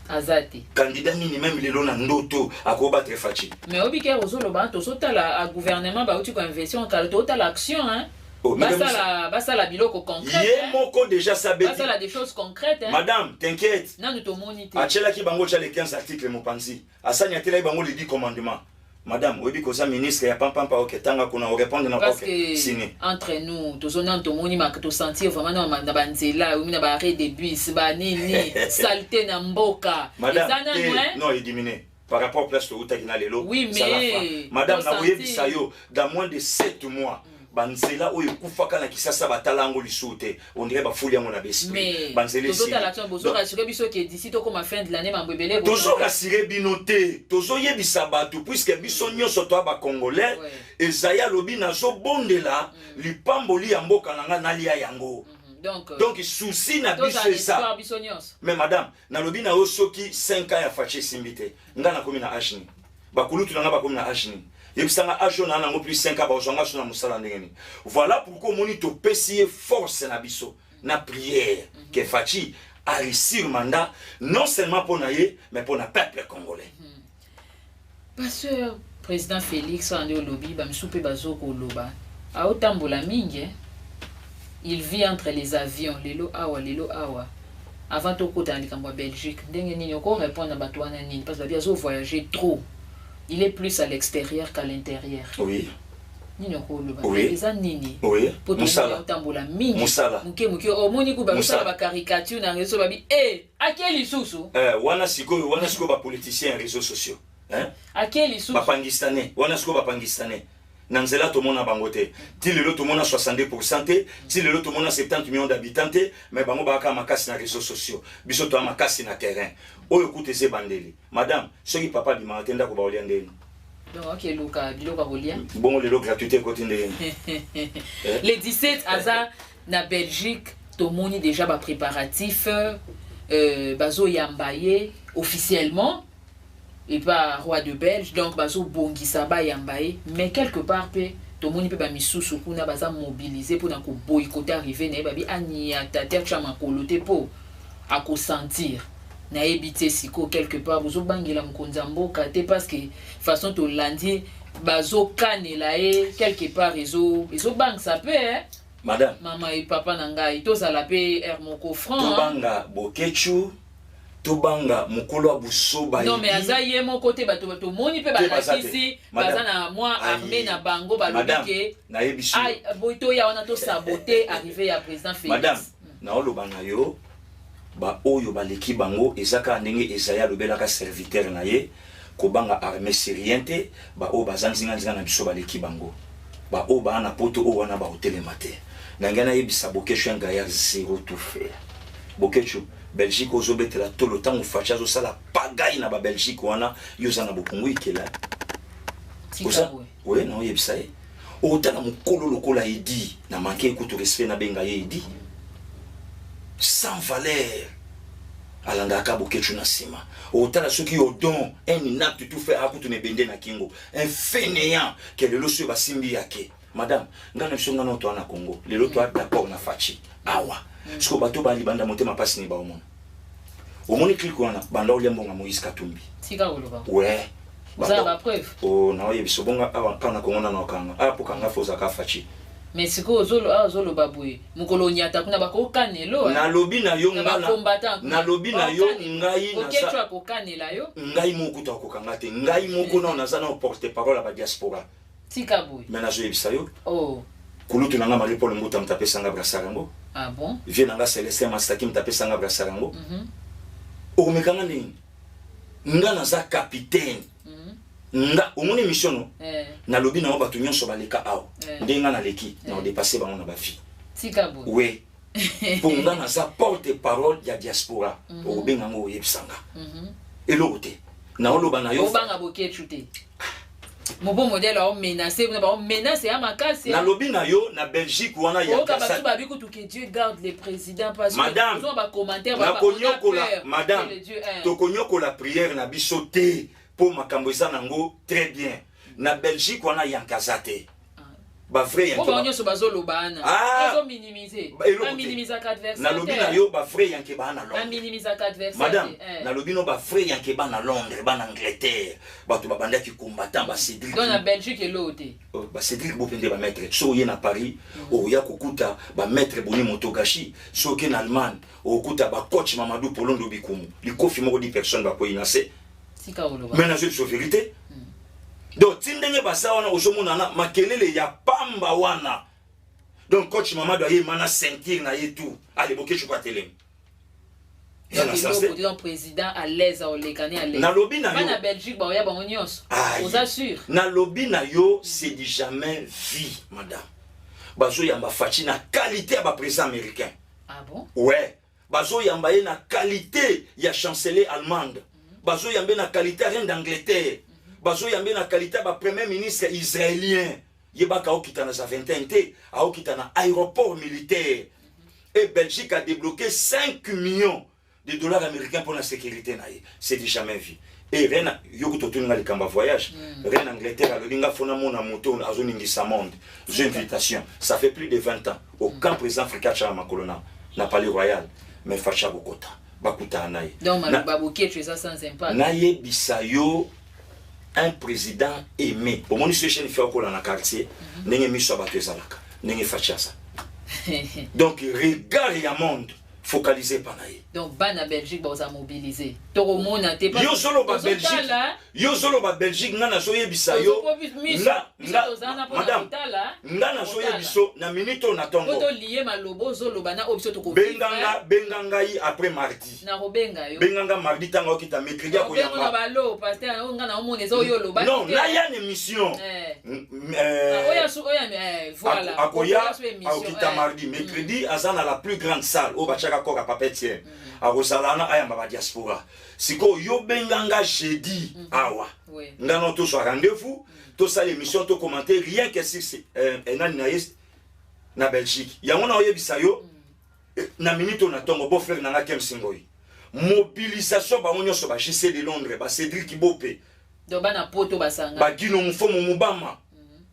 S2: Aza te.
S3: Candidat nini, même lelo na ndoto, akobattre Fatshi?
S2: Mais oyebi ke ozoloba, tozotala a gouvernement bauti koinvestir kala, tozotala action, hein.
S3: Oh,
S2: Basala biloko concrète.
S3: Ye moko déjà sabeti.
S2: Basala des choses concrètes, hein.
S3: Madame, t'inquiète.
S2: Nanu tomoni te.
S3: Atielaki bango tia les 15 articles mopanzi, asani atelaki bango les 10 commandements. Madame, oyebi koza ministre ya pampampa, oke tanga kuna, orépondre na
S2: parce
S3: ok
S2: que
S3: sini.
S2: Entre nous, tozona, tomoni tosentir vraiment na banzela, omi na baarrêt de bus, banini, saleté na mboka.
S3: Madame,
S2: eza nanu, hein?
S3: Non, ediminué par rapport place toutaki na lelo.
S2: Oui,
S3: Ezala
S2: mais
S3: franc. Madame,
S2: tosentir.
S3: nakoyebisa yo, dans moins de 7 mois, banzela oyo ekufaka na Kisasa, batala yango lisusu te, on dirait bafuli yango na baesprit.
S2: Mais
S3: Banzela esili.
S2: tozotala action, bozorassure biso ke d'ici tokoma fin de l'année, mambo ebele.
S3: Tozorassurer bino te, tozoyebisa bato, puisque biso nyonso toya bacongolais. Ezali alobi nazobondela lipamboli ya mboka na nga, nalia yango.
S2: Donc
S3: Donc souci na biso
S2: tozala
S3: eza
S2: espoir biso nyonso.
S3: Mais madame, nalobi na yo, soki 5 ans ya Fatshi esimbi te, nga nakomi na âge nini? Bakulutu na nga bakomi na âge nini? Yebisanga âge oyo naa nango plus 5 ans, bazwanga so na mosala ndenge nini? Voilà pourquoi omoni topesi ye force na biso na prière ke Fatshi aréussir mandat, non seulement mpo na ye, mais mpo na peuple congolais.
S2: Pasteur, président Félix wana nde olobi, bamisusu mpe bazokoloba aotambola mingi, eh? Il vit entre les avions, lelo awa, lelo awa. Avant tokota na likambo ya Belgique, ndenge nini okorépondre na bato wana nini? Parce que babi azovoyager trop, il est plus à l'extérieur qu'à l'intérieur. Nini okoloba? Eza nini? Po
S3: Mosala.
S2: otambola mingi.
S3: Mosala.
S2: Moke moke omoni ku bazosala
S3: Mosala.
S2: bacaricature na réseau, babi e ake lisusu.
S3: Wana sikoyo bapoliticien ya réseaux sociaux, hein?
S2: Ake lisusu.
S3: Bapangistanais wana sikoyo, bapangistanais na nzela, tomona bango te ti lelo. Tomona 62 te ti lelo, tomona 70 millions d'habitants te, mais bango bayaka makasi na réseaux sociaux, biso toya makasi na terrain. Oyo kuta eza ebandeli. Madame, soki papa abimaka te, ndako baolia ndeni?
S2: Donc okeluka biloko ya kolia.
S3: Bongo lelo gratuité ekoti ndeni?
S2: Le 17 aza na Belgique. Tomoni déjà bapréparatif, bazoyamba ye officiellement epa roi de Belge. Donc bazobongisa bayamba ye, mais quelque part mpe tomoni mpe bamisusu kuna baza mobilisé mpona koboycotter arrivée na ye. Babi aniata te, atya makolo te mpo akosentir. Nayebi te sikoyo, quelque part bozobangela mokonzi ya mboka te? Parce que façon tolandi bazokanela ye, quelque part ezobangisa mpe, eh?
S3: Madame.
S2: Mama e papa na ngai, tozala mpe aire moko franc, hein?
S3: Tobanga Bokechu, tobanga mokolo ya busoba.
S2: Non, mais aza ye moko te. Bato tomoni mpe
S3: Te, baza te.
S2: balakisi
S3: Madame.
S2: baza na mwa armée na bango, balobi
S3: Madame,
S2: ke
S3: nayebi so.
S2: Ai, boye toya wana tosabote arrivée ya président Félix.
S3: Madame, naoloba na yo, baoyo baleki bango eza kaka ndenge Ezali alobelaka serviteur na ye, kobanga armée syrien te. Baoyo baza nzinganzinga na biso baleki bango, baoyo baa na poto oyo wana bakotelema te. Na ngai nayebisa Bokechu, un gaillard zéro tout fait. Bokechu, Belgique ozobetela tolo, ntango Fatshi azosala pagaille na babelgique wana, yo oza na bokongo ikela.
S2: Tika
S3: Oza
S2: boye.
S3: Oye, naoyebisa ye, otala mokolo lokola Edi na manke ekutu respect, nabenga ye Edi sans valeur, alandaka Bokecu na nsima. Otala soki Odon, un inapte tout fait, akutu na ebende na kingo, un fainéant ke lelo soki basimbi yake. Madame, ngai na biso, ngai na toa na Congo lelo, toa d'accord na Fatshi awa. Sikoyo bato balibanda motema mpasi ni baomona, omoni clique wana banda olia mbongo ya Moïse Katumbi.
S2: Tika koloba.
S3: Ouais.
S2: Oza na bapreuve?
S3: Oh, naoyebisa, obonga awa kaka na Kongo nano okanga awa, mpo kanga fo ozalaka Fatshi.
S2: Mais sikoyo awa ozoloba boye, mokolo onyata kuna bakokanelo.
S3: Nalobi na yo,
S2: na
S3: nga
S2: bacombattant.
S3: Nalobi na yo, ngai
S2: Boketshu akokanela yo.
S3: Ngai moko kuta akokanga te. Ngai moko nao naza na porte parole ya badiaspora.
S2: Tika boye.
S3: Me nazoyebisa yo,
S2: Oh.
S3: Kulutu na nga Marie Paul Mbuta moto apesanga brassard yango.
S2: Ah bon?
S3: Vieux na nga Celestin Mastaki moto apesanga brassard yango. Okomekanga ndenge nga naza capitaine. Nga omoni émission no?
S2: Eh.
S3: Nalobi na yo, bato nyonso baleka awa, ndenge nga naleki, na odépasser bango na bavie.
S2: Tika boye.
S3: We, mpo nga naza porte parole ya diaspora. Okobenga ngo, oyebisanga eloko te, naoloba na yo.
S2: Obanga Boketshu te? Mobo modèle aomenace kuna, baomenace ya makasi.
S3: Nalobi na yo, na Belgique wana ya
S2: Oyoka bato babi kutu que Dieu garde le président, parce que
S3: Madame,
S2: ozwa bacommentaire.
S3: Nakonyokola madame, tokonyokola prière na biso te, mpo makambo eza nango très bien. Na Belgique wana, yankaza te, bavrai.
S2: Po bango nyonso bazoloba wana,
S3: Ah!
S2: bazominimize.
S3: Eloko te.
S2: Baminimisaka adversaire
S3: Nalobi
S2: te.
S3: na yo, bavrai yanke baa na Londres.
S2: Baminimisaka adversaire
S3: Madame,
S2: te, eh.
S3: nalobi no, bavrai yanke baa na Londres, baa na Angleterre, bato babandaki combattant, baCédrik.
S2: Donc na Belgique eloo te?
S3: Oh, baCédrik Bope nde bamaître. So oye na Paris, oya kokuta bamaître Boni Motogashi. So oke na Allemagne, okokuta bacoach Mamadou Polondo Bikumu, likofi moko 10 personnes bakwei na se.
S2: Tika oloba.
S3: Me nazwi biso vérité. Donc ti ndenge baza wana, ozomonana makelele ya pamba wana. Donc coach Mamadou ayema na ceinture na ye tout ale, Boketshu atelemi. Eza na sens te.
S2: Eloko te. Donc président à l'aise, aolekani à l'aise.
S3: Nalobi na yo.
S2: Bana Belgique baoya bango nyonso?
S3: Aïe.
S2: Oza sûr?
S3: Nalobi na yo, c'est du jamais vu, madame. Bazoyamba Fatshi na qualité ya baprésident américain.
S2: Ah bon?
S3: Ouais, bazoyamba ye na qualité ya chancelier allemande, bazoyamba ye na qualité ya reine d'Angleterre, bazoyamba ye na qualité ya bapremier ministre israélien. Yebaka, aokita na Zaventem te, aokita na aéroport militaire. Et Belgique a débloqué 5 millions de dollars américains pour la sécurité na ye. C'est du jamais vu. Et reine yo kuta otuninga likambo ya voyage, reine Angleterre alobi: nga fona mona moto azoningisa monde, j'ai invitation. Ça fait plus de 20 ans, aucun président africain atyaka makolo na palais royal, mais Fatshi akokota, bakutana na ye.
S2: Donc maloba Boketshu eza sans impact?
S3: Nayebisa yo, un président aimé, omoni so chaîne fe okola na quartier, ndenge miso ya bato ezalaka, ndenge Fatshi aza. Donc regard ya monde focalisé pa na ye.
S2: Donc bana Belgique baoza mobiliser, tokomona te.
S3: Yo ozoloba Belgique, yo ozoloba Belgique, nga nazoyebisa yo, madame, nga nazoyebiso na minute oyo na ntongo.
S2: Tolie maloba ozoloba na oyo biso.
S3: Benganga, benga ngai après mardi.
S2: Nakobenga yo.
S3: Benganga mardi, ntango okita mercredi.
S2: Akoyamba balo pasteur oyo nga naomona eza oyo oloba.
S3: Non, naya na émission.
S2: Voilà.
S3: Akoya, akokita mardi, mercredi aza na la plus grande salle oyo batiaka koka papa Etienne. Akozala wana, ayamba badiaspora. Sikoyo yo benganga jeudi awa, nga no tozwa rendez-vous, tosala émission, tocommenter rien que sur enani na ye na Belgique. Yango na oyebisa yo na minute oyo na ntongo, beau frère nanga Kem Singoi, mobilisation bango nyonso, ba JC de Londres, ba Cédric Bope.
S2: Donc bana Poto basanga.
S3: Bagino Mufomo Mubama,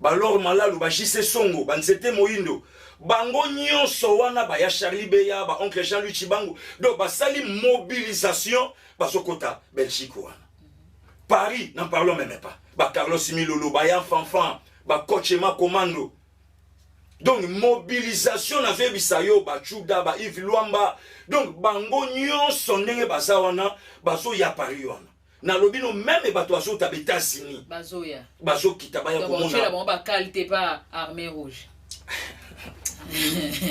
S3: balor Malalu, ba JC Songo, banzete Moyindo, bango nyonso wana, baya Charlie Beya, ba oncle Jean Louis Chibangu. Donc basali mobilisation, bazokota Belgique wana. Paris, n'en parlons même pas, ba Carlos Milolo, baya Fanfan, bacoach Commando. Donc mobilisation, nazoyebisa yo, bachuda, ba Yves Lwamba. Donc bango nyonso ndenge baza wana, bazoya Paris wana. Nalobi no, même bato bazota ba États-Unis.
S2: Bazoya.
S3: Bazokita, baya
S2: komona bango bakale te pa armée rouge.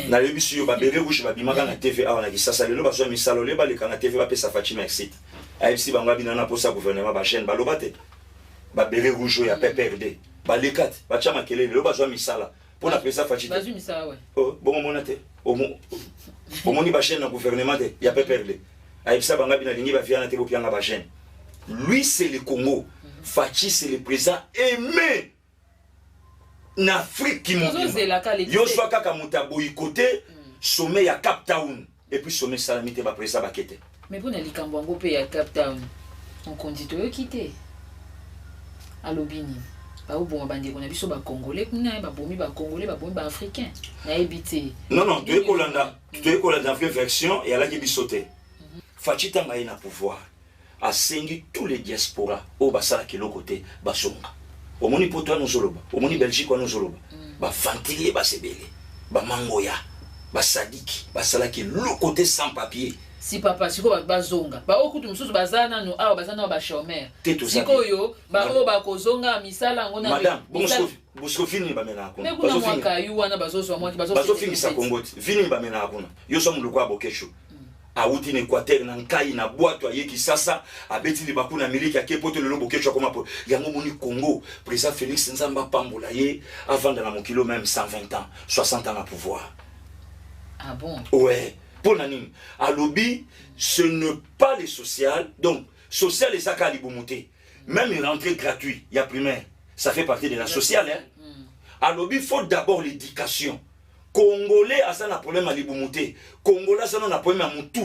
S3: Nayebisi yo, babérets rouges babimaka na TV awa na Kisasa. Lelo bazwa misala, olie baleka na TV, bapesa Fatshi merci. Ayebisi bango abina na posa gouvernement, bajeune baloba te. Babérets rouges oyo ya PPRD baleka te, batya makelele. Lelo bazwa misala mpo na président Fatshi te.
S2: Bazwi misala we.
S3: Oh, bongo mona te, omoni bajeune na gouvernement te ya PPRD. Ayebisa bango abina alingi baviana te, bopianga bajeune. Lui, c'est le Congo. Fatshi, c'est le président aimé na Afrique
S2: mobimba.
S3: Yo zwa kaka moto aboyikote sommet ya Cape Town, et puis sommet esalami te, baprésident bake te.
S2: Mais mpona likambo yango mpe ya Cape Town, mokonzi toyoki te alobi nini. Baoboma bandeko na biso bacongolais kuna, babomi bacongolais, babomi baafricain, nayebi te.
S3: Non, toyekolanda vraie version eyalaki biso te. Fatshi, ntango aye na pouvoir, asengi tous les diaspora oyo basalaka eloko te bazonga. Omoni Poto wana ozoloba, omoni Belgique wana ozoloba. Baventurier baza ebele, bamangoya, basadiki basalaki eloko te sans papier.
S2: Si papa, sikoyo bato bazonga, baoyo kutu mosusu baza nano awa, baza nano bachômeur.
S3: Te, toza
S2: Sikoyo baoyo bakozonga misala yango.
S3: Madame, bosiko vini bamelaka kuna?
S2: Me kuna mwa kayu wana bazozwa mwaki.
S3: Bazofingisa Kongo ti vini bamelaka kuna. Yo so moloko ya Bokesho awuti na Équateur, na Nkai, na bwato, ayeki sasa, abeti libaku na miliki, ake poto. Lelo Bokesho akoma po yango. Moni Congo, président Félix, Nzambe apambola ye, avanda na mokilo même 120 ans, 60 ans na pouvoir.
S2: Ah bon?
S3: Ouais. Mpo na nini alobi ce n'est pas le social? Donc social eza kaka libumu te. Même une rentrée gratuite ya primaire, ça fait partie de la sociale, hein? Alobi faut d'abord l'éducation. Congolais aza na problème ya libumu te, Congolais aza na problème ya mutu.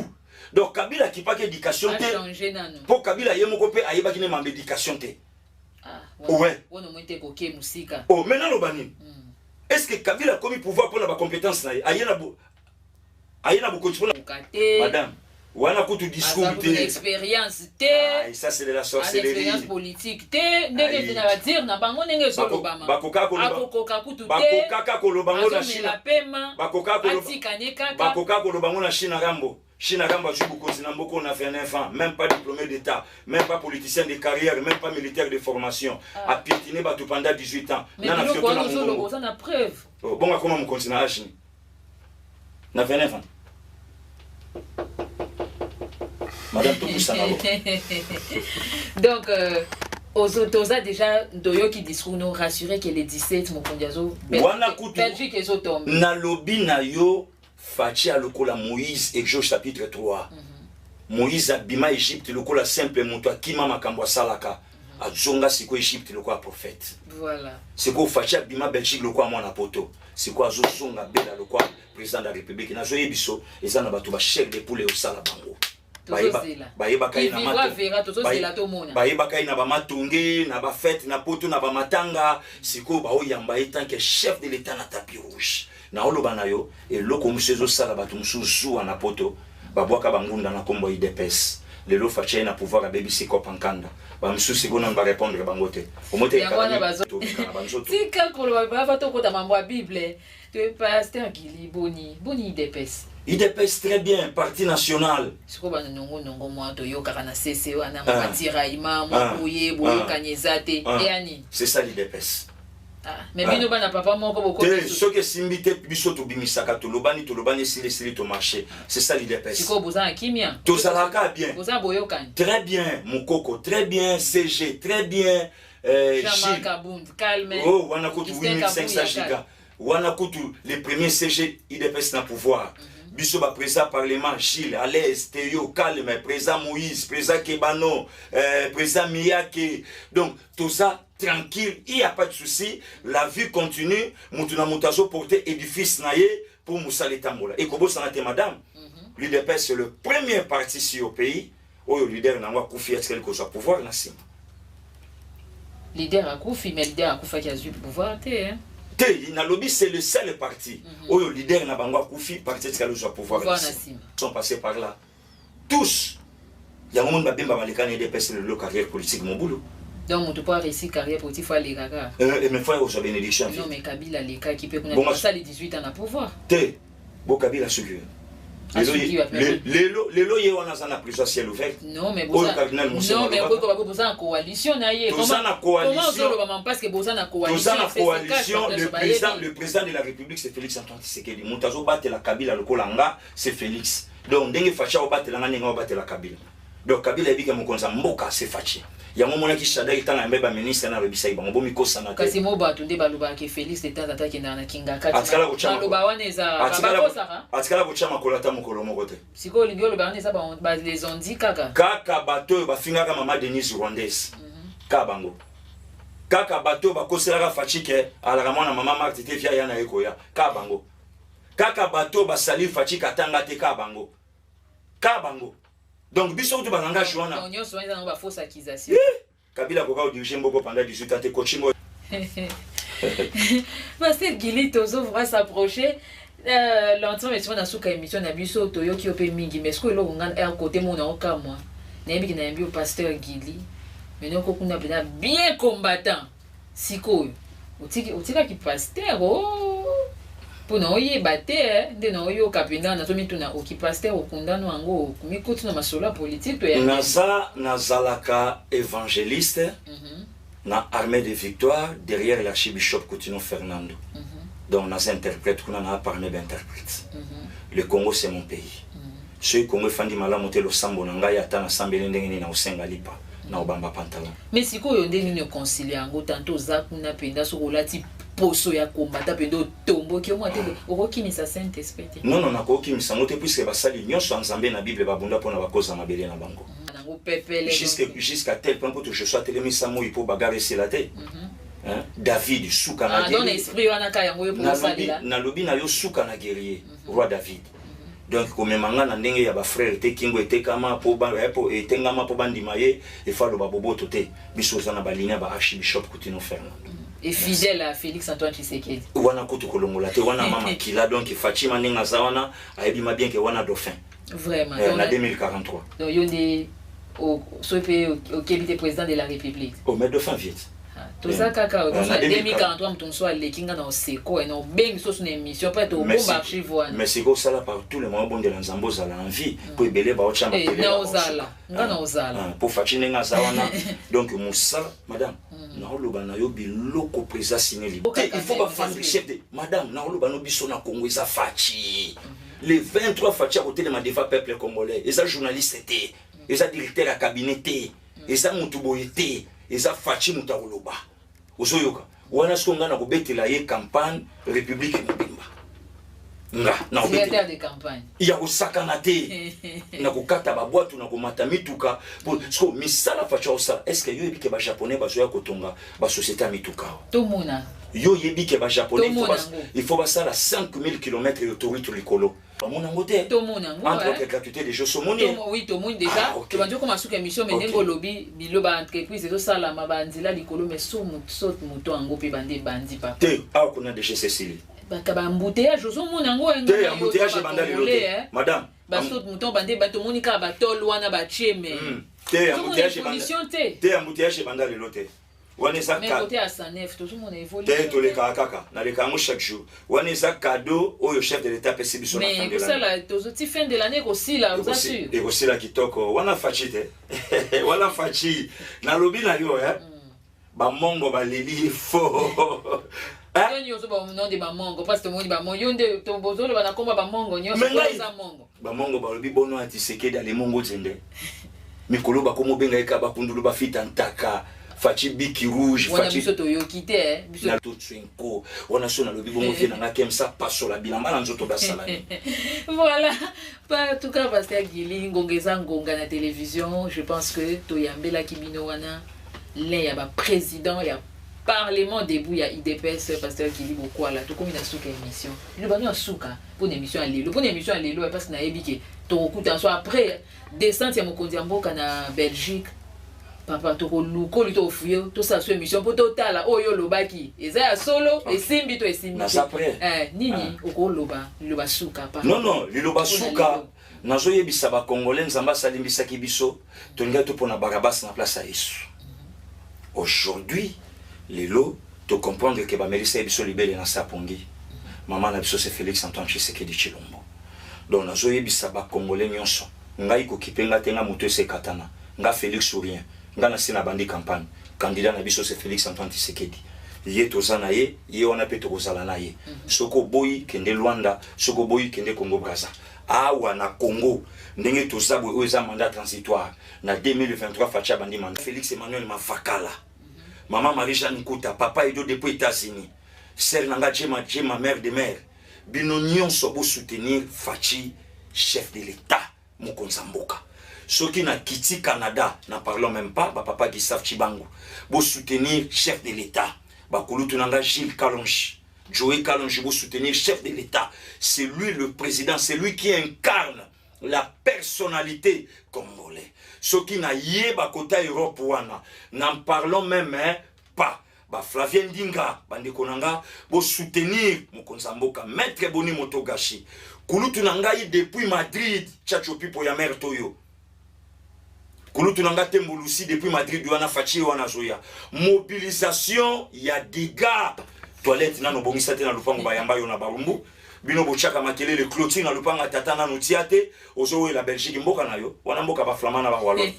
S3: Donc Kabila akipaki éducation te.
S2: Achange nano.
S3: Mpo Kabila ye moko mpe ayebaki ne mambo éducation te.
S2: Ah.
S3: Ouais.
S2: Wana omoi te koke mosika.
S3: Oh, maintenant loba nini? Est ce que Kabila akomi pouvoir mpona bacompétence na ye? Aye na bokonzi mpona
S2: Koka te.
S3: Madame, wana kutu discours
S2: Aza kutu na
S3: te.
S2: expérience te.
S3: Ah, ça c'est de la
S2: Aza expérience
S3: sorcellerie.
S2: politique te, ndenge
S3: Aïe.
S2: na badire na bango, ndenge ezolobama.
S3: Bakoka koloba-
S2: Akokoka kutu te.
S3: Bakokaka koloba ngo na
S2: Azomela
S3: Chine.
S2: pema.
S3: Bakoka koloba
S2: Atikane kaka.
S3: Bakoka koloba ngo na Chine. Rambo, Chine Rambo azwi bokonzi na mboka na 29 ans, même pas diplômé d'état, même pas politicien de carrière, même pas militaire de formation.
S2: Ah.
S3: Apiétine bato pendant 18 ans.
S2: Mais
S3: Na na
S2: biloko
S3: fioto
S2: wana
S3: na
S2: ozoloba,
S3: mongongo.
S2: oza na preuve?
S3: Oh, bongo akoma mokonzi na age na 29 ans? Madame, topusana bo.
S2: Donc toza déjà, toyoki discours, no rassuré que le 17 mokonzi azo
S3: Wana kutu-
S2: Belgique ezotombe.
S3: Nalobi na yo, Fatshi alokola Moïse, Exode chapitre 3. Moïse abima Égypte lokola simple moto akima makambo asalaka, azonga sikoyo Égypte lokola prophète. Sikoyo Fatshi abima Belgique lokola mwana poto, sikoyo azozonga bela lokola président de la République. Nazoyebi biso eza na bato bachair de poule osala bango.
S2: Tozozela.
S3: Bayebaka ye na
S2: Qui vivra verra, tozozela, tomona.
S3: Bayebaka ye na bamatonge, na bafete na poto, na bamatanga. Sikoyo baoyamba ye tant que chef de l'État na tapis rouge. Naoloba na yo, eloko mosusu ezosala bato mosusu zuwa na poto, babwaka bangunda na nkombo ya UDPS. Lelo Fatshi ye na pouvoir, abebisi kopa nkanda. Bamosusu sikoyo nano barépondre bango te. Omote.
S2: Yango wana
S3: Na banzoto.
S2: Tika koloba, bava tokota mambo ya Bible te. Pasteur Gili, boni boni UDPS?
S3: UDPS, très bien, parti national.
S2: Sikoyo banongonongo mwa toyokaka na sese wana, mwa
S3: Ah.
S2: batiraillement, mwa
S3: Ah.
S2: boye boyokani eza te.
S3: Ah.
S2: Eya nini?
S3: C'est ça l'UDPS.
S2: Ah, mais
S3: Ah.
S2: bino bana papa moko
S3: Te.
S2: bokomi.
S3: Soki esimbi te, biso tobimisaka, tolobani, tolobani, esili, esili, tomarché. C'est ça l'UDPS.
S2: Sikoyo boza na kimia?
S3: Tozalaka bien.
S2: Boza na boyokani?
S3: Très bien. Mokoko très bien, CG très bien,
S2: Jean-Marc
S3: Gilles.
S2: Kabund calme.
S3: Oh, wana kutu
S2: Justin
S3: 8500
S2: Kabuya
S3: giga. Wana kutu les premiers CG UDPS na pouvoir, biso baprésident parlement, Gilles à l'aise, Théo calme, président Moïse, président Kebano, président Miyake. Donc toza tranquille, il y a pas de souci, la vie continue. Mutu na mutu azoporter édifice na ye pour mosala etambola. Ekobosana te, madame, l'UDPS, c'est le premier parti ici au pays oyo leader nango akufi, atikali kozwa pouvoir na nsima.
S2: Leader akufi, mais leader akufaki azwi pouvoir te, hein?
S3: Te, nalobi c'est le seul parti oyo leader na bango akufi, parti etikali kozwa pouvoir
S2: Pouvoir
S3: na
S2: na
S3: nsima.
S2: nsima.
S3: Sont passés par là tous. Yango moni babemba baleka na UDPS. Lelo carrière politique mobulu.
S2: Donc moto mpo aréussir carrière politique, faut alekaka.
S3: Mais faut kozwa bénédiction.
S2: Non, mais Kabila alekaki mpe kuna.
S3: Bon,
S2: asali 18 ans na pouvoir.
S3: Te, bokabila soki
S2: Asuki wapi?
S3: lelo ye wana aza na prison ciel ouvert.
S2: Non, mais
S3: Oyo cardinal Monsengwo
S2: non, mais
S3: alobaka.
S2: bokoba boza na coalition na ye.
S3: Toza na coalition.
S2: Comment ozoloba parce que boza na coalition?
S3: Toza na coalition. Le
S2: FCC,
S3: président,
S2: bayebi.
S3: le président de la République, c'est Félix Antoine Tshisekedi. Moto azobatela Kabila lokola nga, c'est Félix. Donc ndenge Fatshi aobatela nga, ndenge aobatela Kabila. Donc Kabila ayebika mokonzi ya mboka, c'est Fatshi. Yango omonaki Shadary, ntango yambe baministre na alobisaki bango bomikosana te.
S2: Kasi mo bato nde balobaka ke Félix de temps en temps akendaka na Kingaka.
S3: Atikala kotya
S2: Maloba wana eza
S3: Atikala
S2: bakosaka.
S3: Atikala kotya makolo ata mokolo moko te.
S2: Sikoyo olingi oloba wana eza les ondi kaka.
S3: Kaka bato oyo bafingaka mama Denise rwandaise, kaka bango, kaka bato oyo bakoselaka Fatshi ke alaka mwana mama Marthe te, via ya na ye koya, kaka bango, kaka bato oyo basali Fatshi katanga te, kaka bango, kaka bango. Donc biso kutu balangage wana.
S2: Donc nyonso wana eza nango bafausse accusation.
S3: Kabila akoka kodirige mboko pendant 18 ans te, kochingo.
S2: Pasteur Gili, tozo vraiment s'approcher lentement mais souvent na suka émission na biso. Toyoki yo mpe mingi, mais sikoyo eloko nga air côté mona okamwa, nayebiki nayambi yo pasteur Gili, mais noko kuna mpenza bien combattant. Sikoyo Otikaki pasteur o mpona oyeba te, nde na oyoka mpenza, nazomituna oki pasteur okundano yango mikoti na masolo ya politique to ya
S3: Naza, nazalaka évangéliste na Armée de Victoire, derrière l'archibishop Coutinho Fernando. Donc naza interprète kuna, na parmi bainterprète. Le Congo, c'est mon pays. Soki Congo efandi malamu te, losambo na ngai, ata nasambeli ndenge nini, na kosenga lipa na kobamba pantalon.
S2: Mais sikoyo nde nini oconcilie yango? Tanto oza kuna mpenza, soki olati poso ya kombata mpenza, otomboki omwa te, okokimisa Saint Esprit te?
S3: Non, nakokimisa yango te, puisque basali nyonso ya Nzambe na Bible babunda mpona bakoza mabele na bango.
S2: Nango pepele.
S3: Jusqu'à tel point kutu Joshua atelemisa moi mpo bagarre esila te. Hein? David suka na
S2: Ah, donc esprit wana ka yango yo mpo osalela.
S3: Nalobi na yo, suka na guerrier, roi David. Donc komema nga na ndenge ya bafrère te. Kingo etekama po etengama mpo bandima ye efo aloba boboto te. Biso oza na baligne ya baarchibishop Coutinho Fernando.
S2: Et fidèle à Félix Antoine Tshisekedi.
S3: Wana kutu kolongola te, wana mama kila. Donc Fatima ndenge aza wana, ayebi ma bien ke wana dauphin.
S2: Vraiment.
S3: Na 2043.
S2: Donc yo nde soki mpe okebi te, président de la République.
S3: Oh, mais dauphin viet.
S2: Toza kaka na 2043, moto mosusu aleki nga na oseko na obengi soso na émission mpe tobomba archive wana.
S3: Mais sikoy osala par tous les moyens, obondela Nzambe, ozala en vie, mpo ebele baotya.
S2: Na ozala, nga na ozala.
S3: Mpo Faci ndenge aza wana, donc mosala, madame, naoloba na yo biloko président signé libre te, il faut bafandi chef de, madame, naoloba no, biso na Congo eza Faci. Le 23, Faci akotelema devant peuple congolais. Eza journaliste te, eza directeur ya cabinet te, eza motu boye te, eza Faci moto akoloba. Ozoyoka wana, siko ngai nakobetela ye campagne république mobimba. Nga
S2: Directeur de campagne.
S3: Ya kosakana te, nakokata babwatu, nakomata mituka. Siko misala Faci akosala, est ce que yo oyebi ke Bajaponais bazoya kotonga basociété ya mituka awa?
S2: Tomona.
S3: Yo oyebi ke Bajaponais
S2: Tomona yango.
S3: il faut basala 5000 km ya autoroute likolo, bamona yango te?
S2: Tomona yango.
S3: Entre autres, gratuité de jeux omoni.
S2: Oui, tomoni déjà.
S3: Ah, ok.
S2: Tobandi okoma suka émission, mais ndenge olobi bilo, baentreprise ezosalama, banzela likolo, mais so moto yango mpe bande ebandi, papa.
S3: Te, awa kuna déjà cecili.
S2: Baka baembouteillage ozomona yango.
S3: Te, embouteillage ebanda lelo te, madame.
S2: Basaut mouton bande tomoni kaka batole wana batie, mais
S3: Te, embouteillage ebanda
S2: évolution te.
S3: Te, embouteillage ebanda lelo te. Wana eza
S2: Mais côté ya Sanef tozomona évolution.
S3: Te, tolekaka kaka, naleka yango chaque jour. Wana eza cadeau oyo chef de l'État apesi biso na
S2: mais
S3: fin de l'année.
S2: Kosala tozoti fin de l'année kosila, oza sûr?
S3: Ekosila kitoko. Wana Faci te, wana Faci. Nalobi na yo, eh? Bamongo baleli ye fo.
S2: Yo nyonso banom de bamongo, parce tomoni bamongo, yo nde bozoloba na komba bamongo nyonso.
S3: Mais ngai-
S2: Oza mongo.
S3: Bamongo balobi bono ya Tisekedi alemongo nzende mikolo bakomobenga ye kaka bakundulu bafita ntaka Faci biki rouge.
S2: Wana
S3: Faci
S2: biso toyoki te, eh. Biso
S3: na totswenko wana so nalobi bongo vie nanga kemsa pasola bilamba na nzoto basalani.
S2: Voilà. En tout cas, pasteur Gili, ngonga eza ngonga na télévision. Je pense que toyambelaki bino wana l'un ya baprésident ya Parlement debout ya UDPS, pasteur Gili Bokwala. Tokomi na suka émission. Liloba no ya suka mpona émission ya lelo, mpona émission ya lelo, parce que nayebi ke tokokuta so après descente ya mokonzi ya mboka na Belgique. Papa, tokoluka oli tofuye, tosala so émission mpo totala oyo olobaki eza ya solo, esimbi to esimbi te.
S3: Naza prêt.
S2: Nini okoloba, liloba suka pa?
S3: Non, liloba
S2: Mpona
S3: suka,
S2: lelo.
S3: Nazoyebisa Bakongolais, Nzambe asalimbisaki biso, tolingaki topona Barabas na place ya Yesu. Aujourd'hui, lelo tocomprendre ke bamelisa ye biso libele na sapongi. Mama na biso c'est Félix Antoine Tshisekedi Tshilombo. Donc nazoyebisa Bakongolais nyonso, ngai kokipe nga te, nga moto esekatana nga Félix ou rien. Nga na se na bandi campagne, candidat na biso c'est Félix Antoine Tshisekedi. Ye toza na ye, ye wana mpe tokozala na ye. Soki oboyi, kende Lwanda, soki oboyi, kende Congo Braza. Awa na Congo ndenge toza boye, oyo eza mandat transitoire. Na 2023 Faci abandi mandat. Félix Emmanuel Mavakala, mama Marie Jeanne Nkuta, papa Edo depuis États-Unis, sœur na nga Jema Jema, mère de mère, bino nyonso bosoutenir Faci, chef de l'État, mokonzi ya mboka. Soki na kiti Canada, n'en parlons même pas, bapapa Gisav Chibangu, bosoutenir chef de l'État. Bakulutu na nga Gilles Kalonji, Joey Kalonji, bosoutenir chef de l'État. C'est lui le président, c'est lui qui incarne la personnalité congolais. Soki na yeba kota Europe wana, n'en parlons même, hein, pas baflavien Ndinga, bandeko na nga, bosoutenir mokonzi ya mboka. Maître Boni Motogashi, kulutu na ngai depuis Madrid, Chacho Pipo ya mare toyo. Kulutu na nga Tembo Lucy depuis Madrid wana, Fachi wana azoya. Mobilisation ya dégâts. Toilette nano bongisa te na lupango, bayamba yo na Barumbu. Bino botiaka makelele, clôture na lupanga tata nano tia te. Ozowela Belgique, mboka na yo wana, mboka baflamand na bawallon.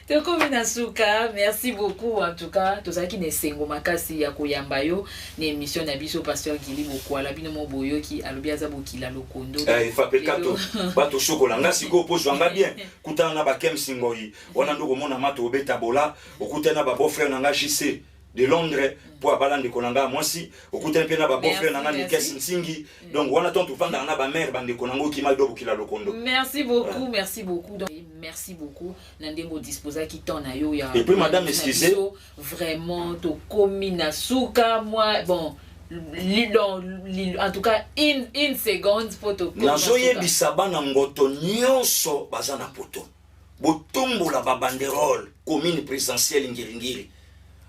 S2: Tokomi na suka. Merci beaucoup. En tout cas, tozalaki na esengo makasi ya koyamba yo na émission na biso, pasteur Gili Bokwala. Bino mo boyoki, alobi aza bokila lokondo.
S3: Efapekato bato sokola nga sikoyo mpo zwanga bien. Kutana na bakemsi ngoi wana nde okomona mato obeta bola. Okutani na babeau-frère na nga JC de Londres mpo abala ndeko na nga mwasi. Okutani mpe na babeau-frère na nga Nikes Ntingi. Donc wana ntango tovandaka na bamare, bandeko na ngo okima do bokila lokondo.
S2: Merci beaucoup, merci beaucoup. Donc, merci beaucoup na ndenge odisposaki temps na yo ya
S3: Et puis, madame, excusez.
S2: Vraiment, tokomi na suka. Moi, bon, en tout cas une seconde po tokomi na suka.
S3: Nazoyebisa bana ngoto nyonso baza na poto, botombola babanderole commune présidentielle Ngiringiri.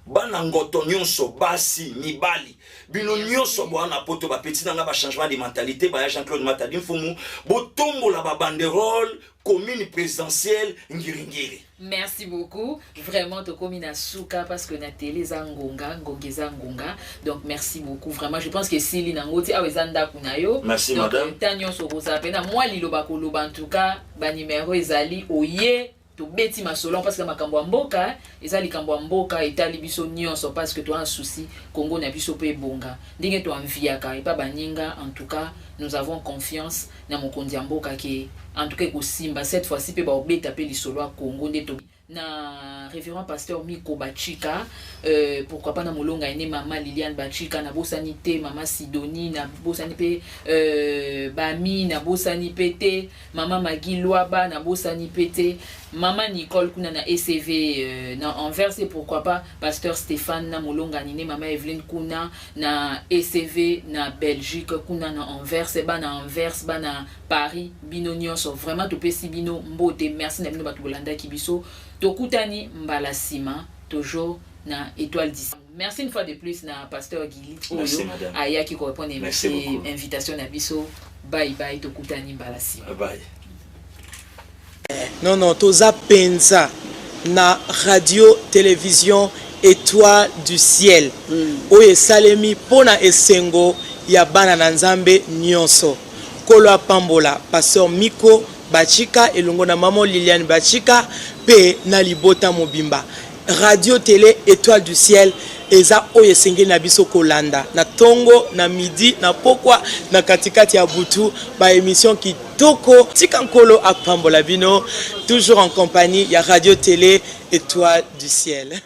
S3: Bana ngoto nyonso, basi, mibali, bino nyonso boa na poto, bapeti na nga bachangement de mentalité baya Jean-Claude Matadi Mfumu, botombola babanderole commune présidentielle Ngiringiri.
S2: Merci beaucoup. Vraiment, tokomi na suka parce que na télé eza ngonga, ngonga eza ngonga. Donc merci beaucoup. Vraiment, je pense que sili nango ti awa eza ndako na yo.
S3: Merci,
S2: Donc,
S3: madame.
S2: Ntango nyonso okozala mpe na mwa liloba koloba, en tout cas banimero ezali, oye tobeti masolo, parce que makambo ya mboka eza likambo ya mboka, etali biso nyonso, parce que toa na souci Kongo na biso mpe ebonga ndenge toenviaka epa baninga. En tout cas, nous avons confiance na mokonzi ya mboka ke en tout cas ekosimba cette fois-ci mpe baobeta mpe lisolo ya Congo nde to na révérend pasteur Miko Bachika, pourquoi pas na molonga ene mama Liliane Bachika. Nabosani te mama Sidonie, nabosani mpe bami, nabosani mpe te mama Magi Lwaba, nabosani mpe te mama Nicole kuna na ECV na Anvers, et pourquoi pas pasteur Stéphane na molongani ne mama Evelyne kuna na ECV na Belgique, kuna na Anvers. Bana Anvers, bana Paris, bino nyonso vraiment topesi bino mbote. Merci na bino bato bolandaki biso. Tokutani mbala nsima, toujours na Étoile 10. Merci une fois de plus na pasteur Gili oyo ayaki korépondre invitation na biso. Bye bye, tokutani mbala nsima.
S3: Bye.
S1: Non, non, toza penza na radio télévision Étoile du Ciel oyo esalemi mpona esengo ya bana na Nzambe nyonso. Nkolo apambola pasteur Miko Bachika elongo na mama Liliane Bachika mpe na libota mobimba. Radio télé Étoile du Ciel eza oyo esengeli na biso kolanda na ntongo, na midi, na pokwa, na katikati ya butu, baémission kitoko. Tika Nkolo apambola bino, toujours en compagnie ya radio télé Étoile du Ciel.